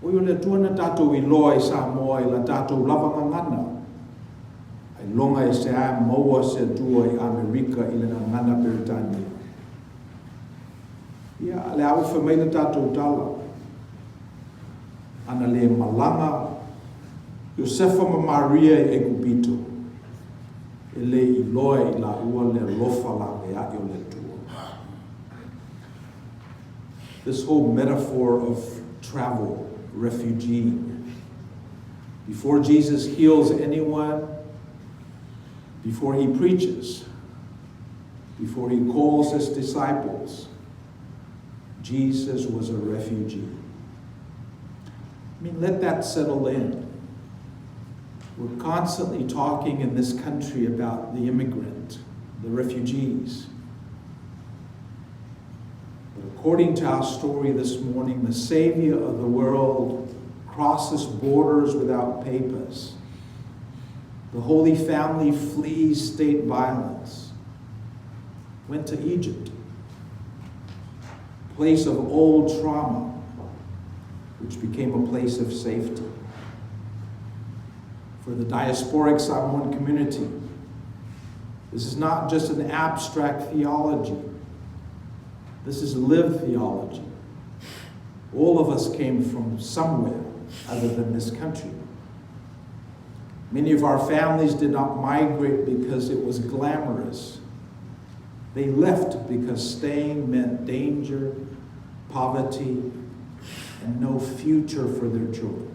Oi o le Atua na tatou iloa i Samoa i la tatou lava gagana. Ailoga e se a maua se Atua i Amerika i le gagana Peretania. Ia, a le a ua fai mai le tatou tala, ana le malaga Iosefa ma Maria i Aikupito, e le iloa e i laua le alofa laveai o le Atua. This whole metaphor of travel, refugee. Before Jesus heals anyone, before he preaches, before he calls his disciples, Jesus was a refugee. I mean, let that settle in. We're constantly talking in this country about the immigrant, the refugees. But according to our story this morning, the Savior of the world crosses borders without papers. The Holy Family flees state violence, went to Egypt, place of old trauma, which became a place of safety. For the diasporic Samoan community, this is not just an abstract theology. This is lived theology. All of us came from somewhere other than this country. Many of our families did not migrate because it was glamorous. They left because staying meant danger, poverty, and no future for their children.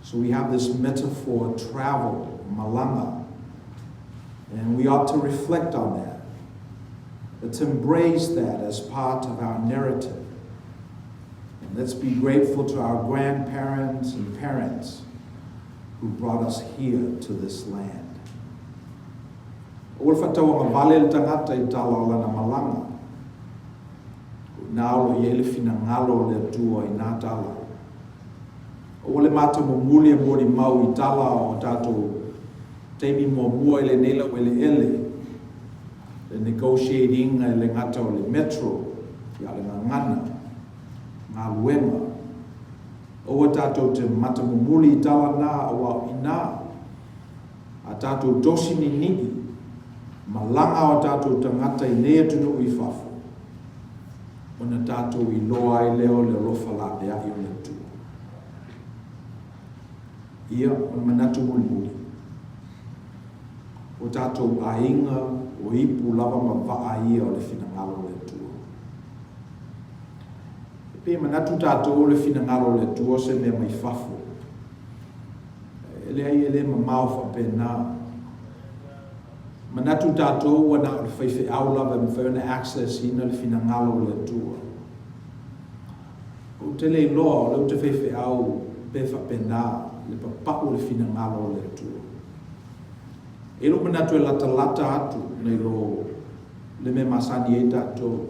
So we have this metaphor, travel, malanga, and we ought to reflect on that. Let's embrace that as part of our narrative. And let's be grateful to our grandparents and parents who brought us here to this land. Aua le faatauagavale le tagata i tala o lana malaga. O i ina o lo o i ai le finagalo o le Atua i nā tala. Aua le matamumuli e molimau i tala o tatou taimi muamua i lenei laueleele, le negotiate ina e le gata o le Metro, ia o le gagana, galuega. Aua tatou te matamumuli i tala na aua o i ina a tatou tosi ninii malaga o tatou tagata i nei atunuu i fafo, ona tatou iloa ai lea o le alofa laveai o le Atua. Ia, o le manatu mulimuli, o tatou aiga o ipu lava ma vaa ia o le finagalo o le Atua. E pei e manatu tatou o le finagalo o le Atua o se mea mai fafo. E leai, e le mamao faapena. Manatu tatou ua na o le faifeau lava e mafai ona access ina le finagalo o le Atua. Ou te le iloa o lea ou te faifeau pe faapena le papau o le finagalo o le Atua. E i ai lou manatu e latalata atu nai lo le mea masani ai tatou.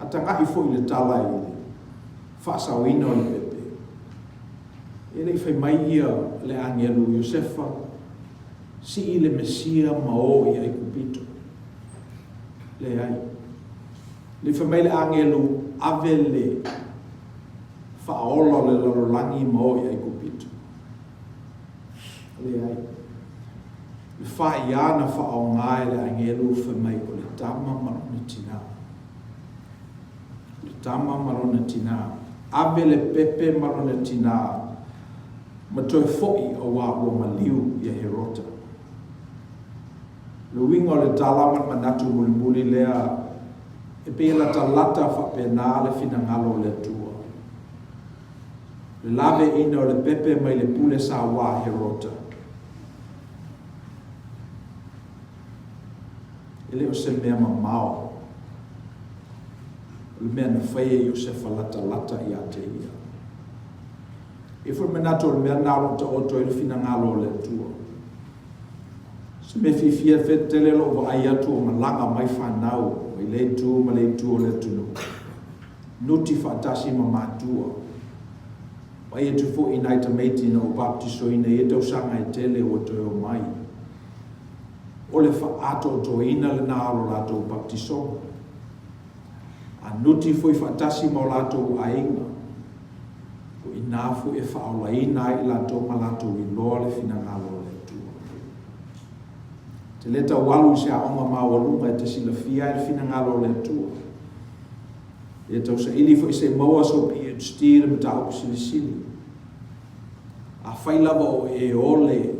A tagai foi i le tala i le faasaoina o le pepe, e le i fai mai ia le agelu Iosefa, sii le Mesia ma o i Aikupito. Leai. Le fai mai le agelu, ave le faaola o le lalolagi ma o i Aikupito. Leai. Le faia na faaaoga e le agelu fai mai o le tama ma lona tinā. O le tama ma lona tinā. Ave le pepe ma lona tinā ma toe foʻi auā ua maliu ia Herota. Le uiga o le tala ma le manatu mulimuli lea e pei e latalata faapena le finagalo o le Atua. Le laveaiina o le pepe mai le pule sauā a Herota. E le o se mea mamao o le mea na fai e Iosefa latalata ia te ia. E i ai foi le manatu o le mea lena o lo o taoto ai le finagalo o le Atua. Se mea fiafia tele lou vaai atu o malaga mai fanau mai lea itu ma lea itu o le atunuu, nuti faatasi ma matua. Vaai atu foi i nai tamaiti na ou baptisoina i ia tausaga e tele ua toe omai. O le faaatoatoaina lena o lo latou baptisoga. A nuti foi faatasi ma o latou aiga, o i ina foi e faaolaina ai i latou ma latou iloa le finagalo o le Atua. E te le tau alu i se aoga maualuga e te silafia ai le finagalo o le Atua. E le tau saili foi se i maua sou PhD i le mataupu silisili. Afai lava o e ole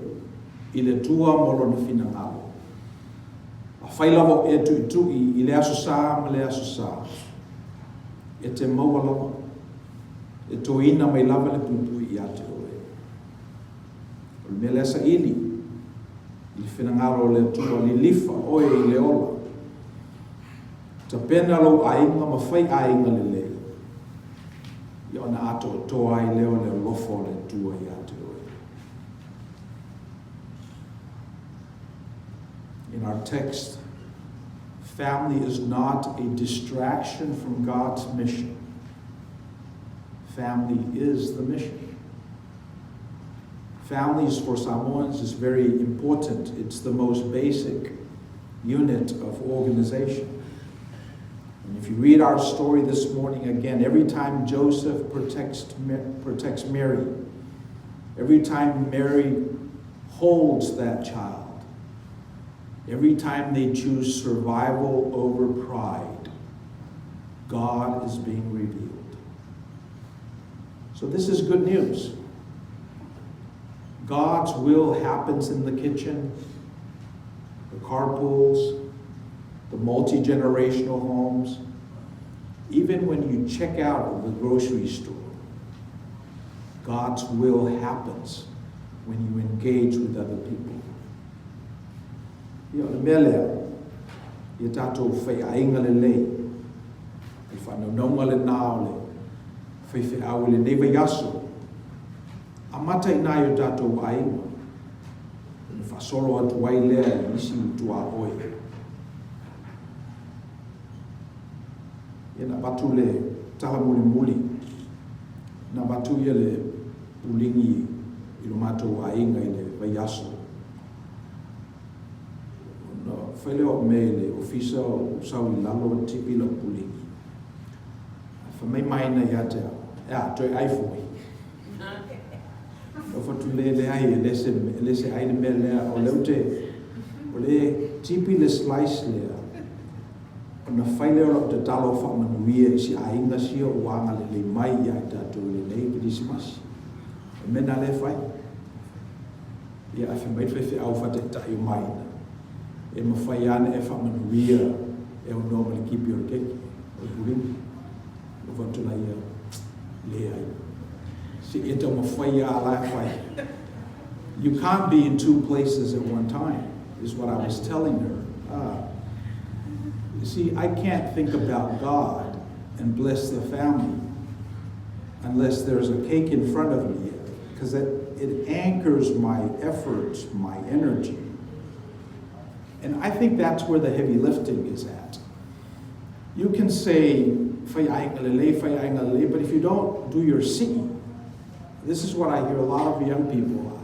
i le Atua ma Lona finagalo, Afai lava o e tuitui i le Aso Sa ma le Aso Sa, e te maua lava, e toina mai lava le puipui ia te oe. O le mea lea saili i le finagalo o le Atua, lilifa oe i le ola. Tapena lou aiga ma fai aiga lelei, ia ona atoatoa ai lea o le alofa o le Atua ia te oe. In our text, family is not a distraction from God's mission. Family is the mission. Families for Samoans is very important. It's the most basic unit of organization. And if you read our story this morning again, every time Joseph protects, protects Mary, every time Mary holds that child, every time they choose survival over pride, God is being revealed. So this is good news. God's will happens in the kitchen, the carpools, the multi generational homes, even when you check out of the grocery store. God's will happens when you engage with other people. Ia, o le mea lea, ia tatou faiaiga lelei, le faanaunauga lena o le faifeau i lenei vaiaso, amata i nai o tatou aiga, ona faasolo atu ai lea i isi tuaoi. Ia na avatu le tala mulimuli, na avatu ia le puligi i lo matou aiga i le vaiaso. Ona fai lea o au mea i le ofisa ou sau i lalo e tipi lau puligi. Ae fai mai Maina ia te au, e a, toe ai foi? Ou fai atu, le leai, e le se, e le se ai le mea lea. O lea ou te, o lea e tipi le slice lea, ona fai lea o lau tatalo faamanuia i si aiga sia ua agalelei mai ia i tatou i lenei Kerisimasi. O le mea lena lea e fai. Ia, ae fai mai le faifeau faataitai o Maina, e mafai lava ona e faamanuia e aunoa ma le kipi o le keki, o le pulimi. Ou fai atu laia, leai. Se e taumafai lava la e fai. You can't be in two places at one time, is what I was telling her. Uh, you see, I can't think about God and bless the family unless there's a cake in front of me, because it, it anchors my efforts, my energy. And I think that's where the heavy lifting is at. You can say, but if you don't do your si'i, this is what I hear a lot of young people.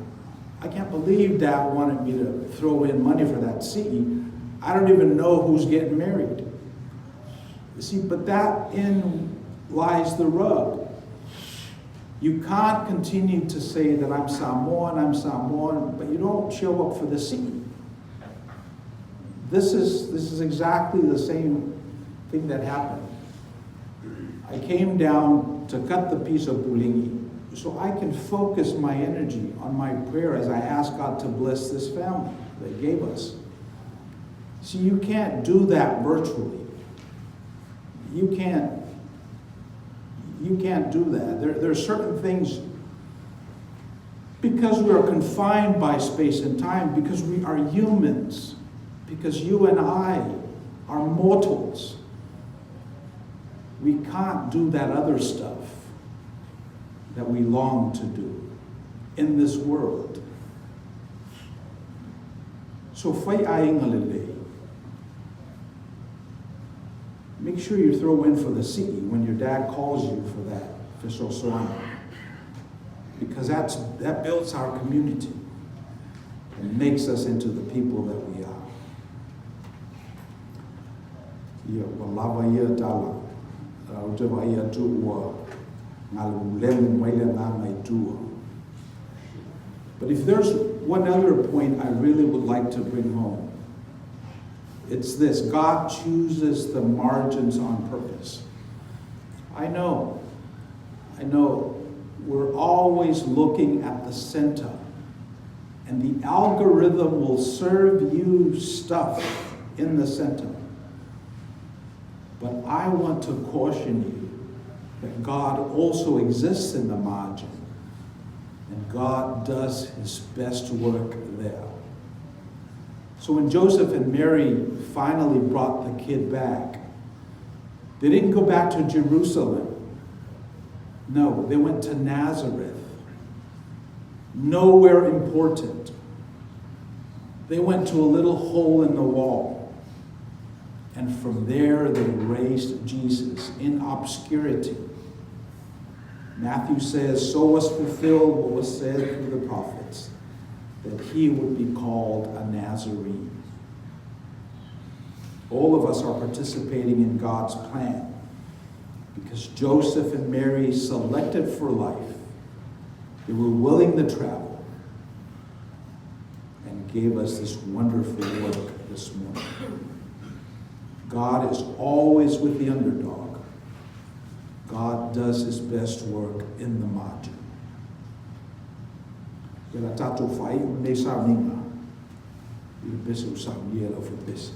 I can't believe Dad wanted me to throw in money for that si'i. I don't even know who's getting married. You see, but that in lies the rub. You can't continue to say that I'm Samoan, I'm Samoan, but you don't show up for the si'i. This is, this is exactly the same thing that happened. I came down to cut the piece of puligi so I can focus my energy on my prayer as I ask God to bless this family they gave us. See, you can't do that virtually. You can't you can't do that. There, there are certain things because we are confined by space and time, because we are humans, because you and I are mortals. We can't do that other stuff that we long to do in this world. So fai aiga lelei. Make sure you throw in for the si'i when your dad calls you for that fesoasoani. Because that's, that builds our community and makes us into the people that we are. Ia, ua lava ia tala. Ou te vaai atu ua galemulemu mai le agaga i tua. But if there's one other point I really would like to bring home, it's this God chooses the margins on purpose. I know, I know, we're always looking at the center, and the algorithm will serve you stuff in the center. But I want to caution you that God also exists in the margin, and God does his best work there. So when Joseph and Mary finally brought the kid back, they didn't go back to Jerusalem. No, they went to Nazareth. Nowhere important. They went to a little hole in the wall. And from there, they raised Jesus in obscurity. Matthew says, So was fulfilled what was said through the prophets, that he would be called a Nazarene. All of us are participating in God's plan because Joseph and Mary selected for life. They were willing to travel and gave us this wonderful work this morning. God is always with the underdog. God does his best work in the margin. Ia la tatou faaiu lenei sauniga i le pese ua saunia e le aufaipese.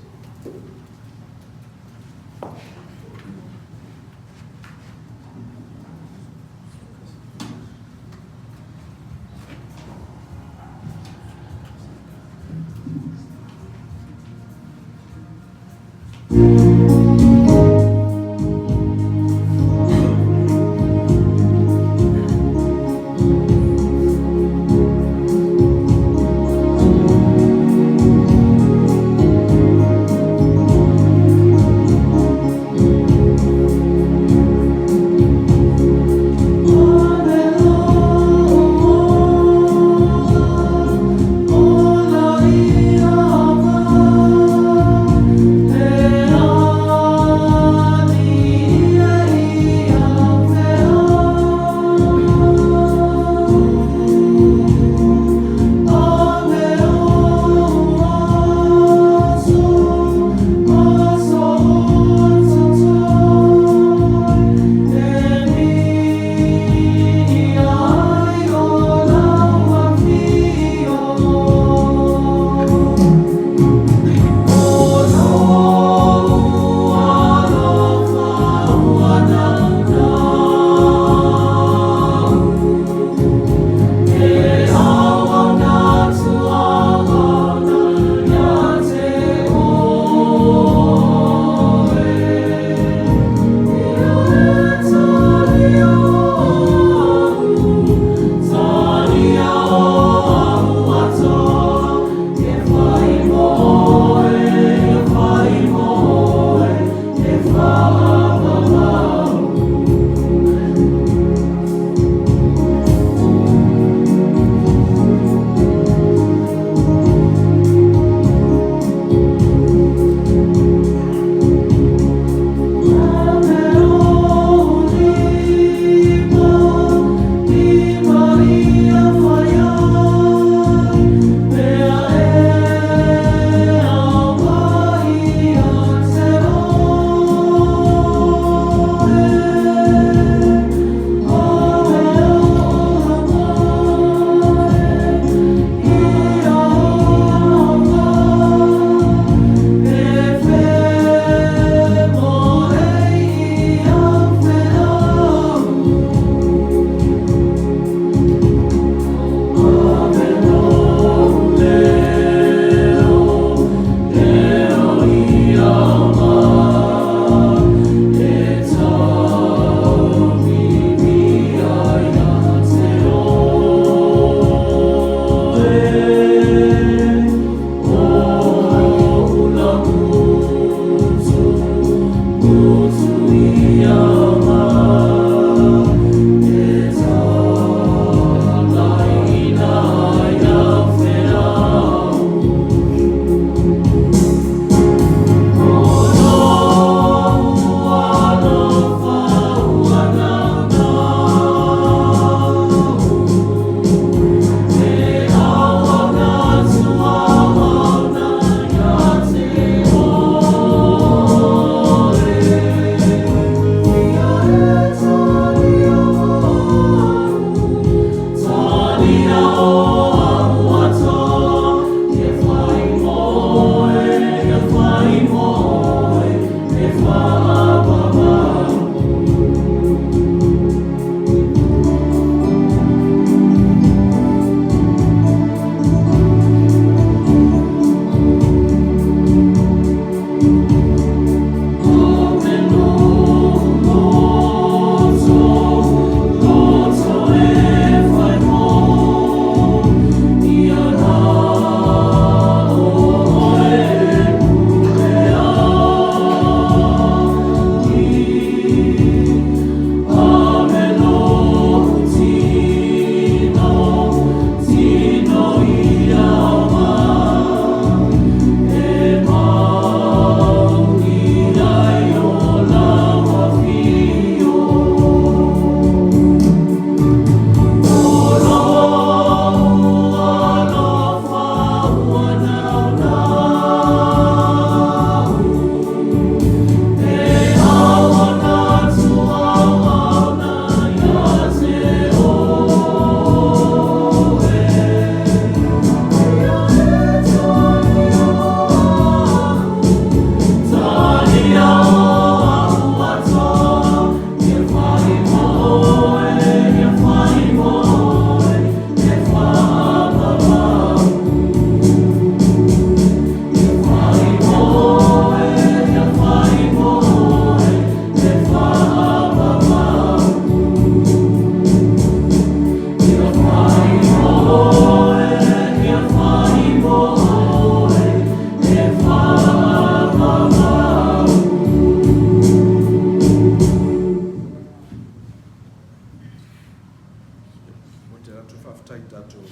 Mo te atu faafetai i tatou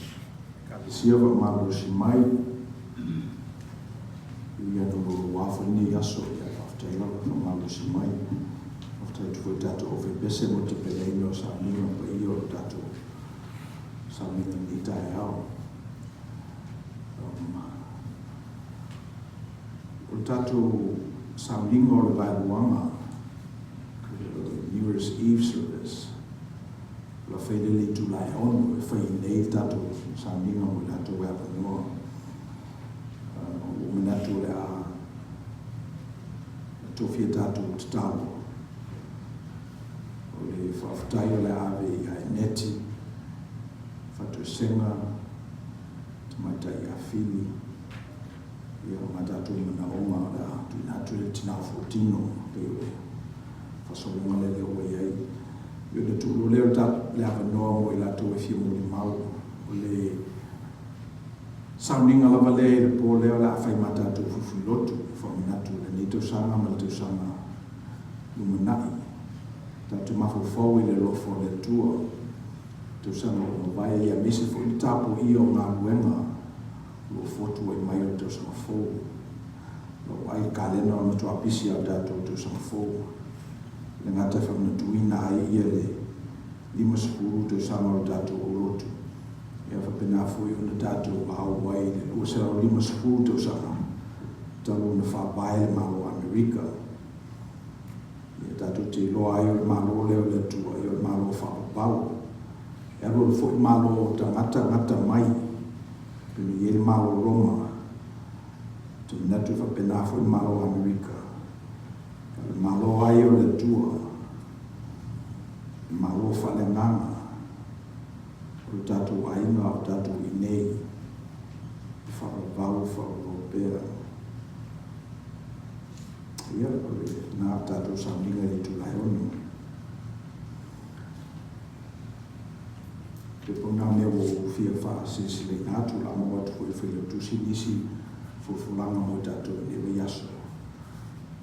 Ekalesia faamalosi mai e ui atu o lo o foi lenei aso ia faafetai lava faamalosi mai. Faafetai atu foi i tatou aufaipese'o mo le tapenaina o sauniga paia o le tatou sauniga i lenei taeao. O le tatou sauniga o le vaeluaga, New Year's Eve service, o le a fai lea i le itula e 6 e fai i inei le tatou sauniga mo i latou e avanoa. Ua ou manatu o le a tofia tatou tatalo. O le faafetai o le a ave ia Eneti, Fatuesega, Tamaitai ia Fili, ia ma tatou manaoga o le a tuuina atu i le tina fuatino pei o le faasologa lea lea ua i ai. Ia ona tuu loa lea o le avanoa mo i latou e fia molimau. O le sauniga lava lea i le po lea o le a fai ma tatou fuifuilotu e faamanatu i lenei tausaga ma le tausaga lumanai. Tatou te mafaufau i le alofa o le Atua i tausaga ua mavae, aemaise foi le tapuaia o galuega o lo o fotuai mai o le tausaga fou. Lau ai le kalena o le matua pisi lava o le tatou tausaga fou. E le gata e faamanatuina ai ia le 50 tausaga o le tatou aulotu, ia faapena foi ona tatou au ai i le 250 tausaga talu ona faavae le Malo o Amerika. Ia tatou te iloa ai o le Malo lea o le Atua, ia o le Malo faavavau. E alualu foi Malo o tagata gata mai, pei ona i ai le Malo o Roma. Ou te manatu e faapena foi le Malo o Amerika. O le Malo lava ia o le Atua, le Malo faaleagaga o le tatou aiga o tatou i nei, e faavavau, faavavau pea. Ia, o lena le tatou sauniga i le itula e 6. Pe pau na mea ua ou fia faasilasila atu, o le a maua atu foi e le Failautusi nisi folafolaga mo i tatou i lenei vaiaso.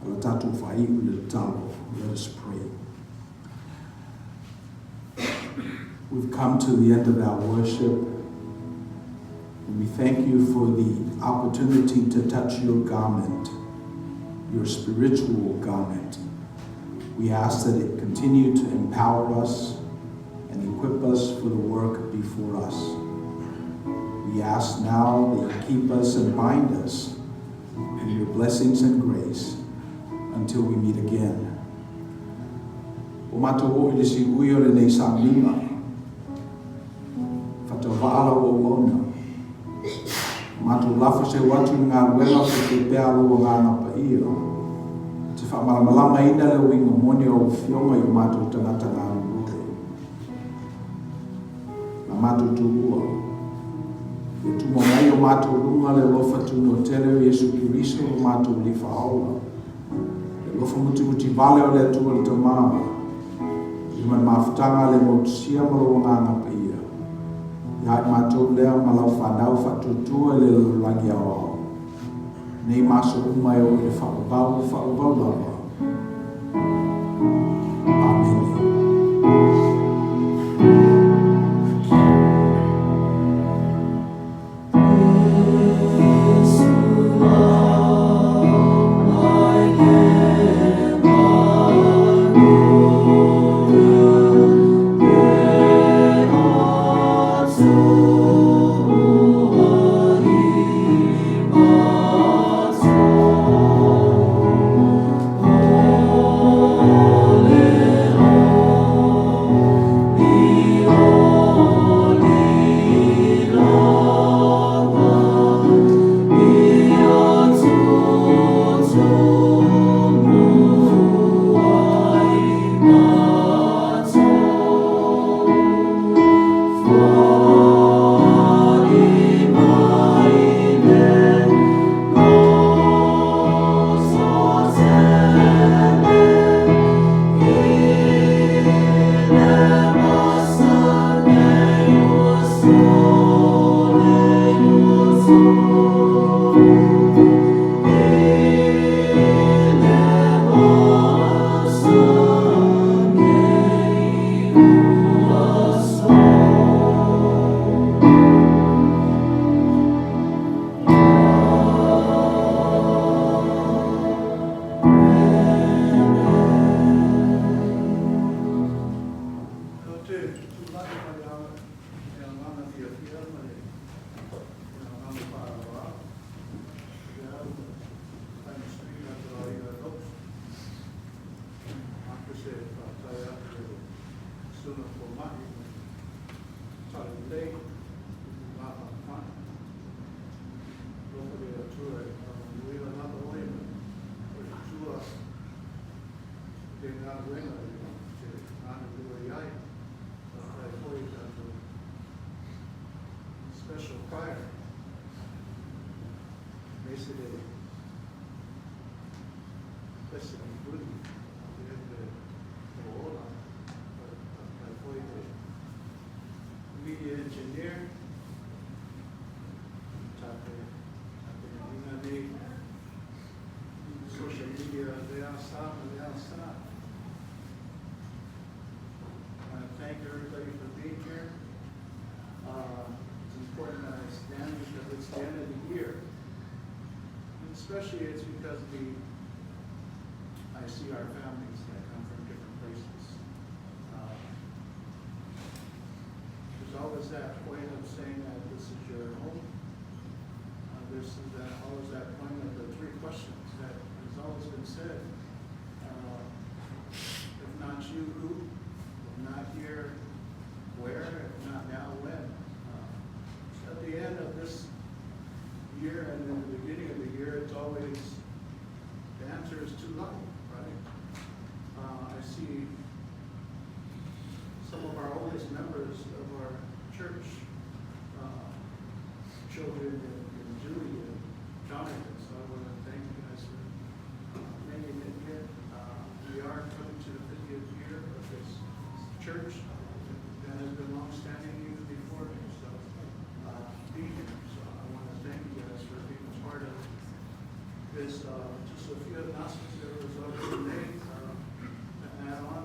O le tatou faaiu i le tatalo. Let us pray. We've come to the end of our worship, and we thank you for the opportunity to touch your garment, your spiritual garment. We ask that it continue to empower us and equip us for the work before us. We ask now that you keep us and bind us in your blessings and grace until we meet again. Ua matou oo i le siui o lenei sauniga. faatauva'a lau auauna. Matou lafo seu atu i le galuega faifaipea a lou Agaga Paia, e te faamalamalamaina le uiga moni o au Afioga i o matou tagata galulue. Na matou tuua. Ia tumo mai i o matou luga le alofa tunoa tele o Iesu Keriso lo matou Alii Faaola, le alofa mutimuti vale o le Atua le Tama, i ma le mafutaga a le motusia ma lou Agaga Paia, ia i matou lea ma lau fanau faatuatua i le lalolagi aoao, nei ma aso uma e oo i le faavavau, faavavau lava. Amene. Ou te tulai ma le agaga fiafia ma le agaga faaaloalo i le au Time Street atu a ia Lopes. Atu se faafetai atu i le Susuga Fomai ma Talalelei i le va faamai. Alofa le Atua e faamanuia lava oe ma faletua i le galuega e te galulue ai. Faafetai foi i tatou special choir. Aemaise le President Rudy, lea le o ola. Faafetai foi i le media engineer, tapenaina nei social media lea sa ma lea sa. I want to thank everybody for being here. It's important that I stand because it's the end of the year. And especially it's because I see our families that come from different places. There's always that point of saying that this is your home. There's always that point of the three questions that has always been said. If not you, who? If not here, where? If not now, when? At the end of this year and in the beginning of the year, it's always, the answer is tulai, right? I see some of our oldest members of our church, children and Julie and Jonathan, so I want to thank you guys for making it here. We are coming to the 50th year of this church that has been long-standing even before me, so be here. So I want to thank you guys for being a part of this. Just a few announcements that was already made. To add on,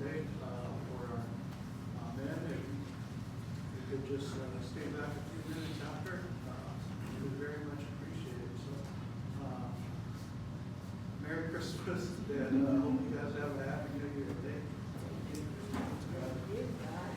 Day, for our men. If you could just stay back a few minutes after, we would very much appreciate it. So, Merry Christmas, and I hope you guys have a happy New Year. Thank you.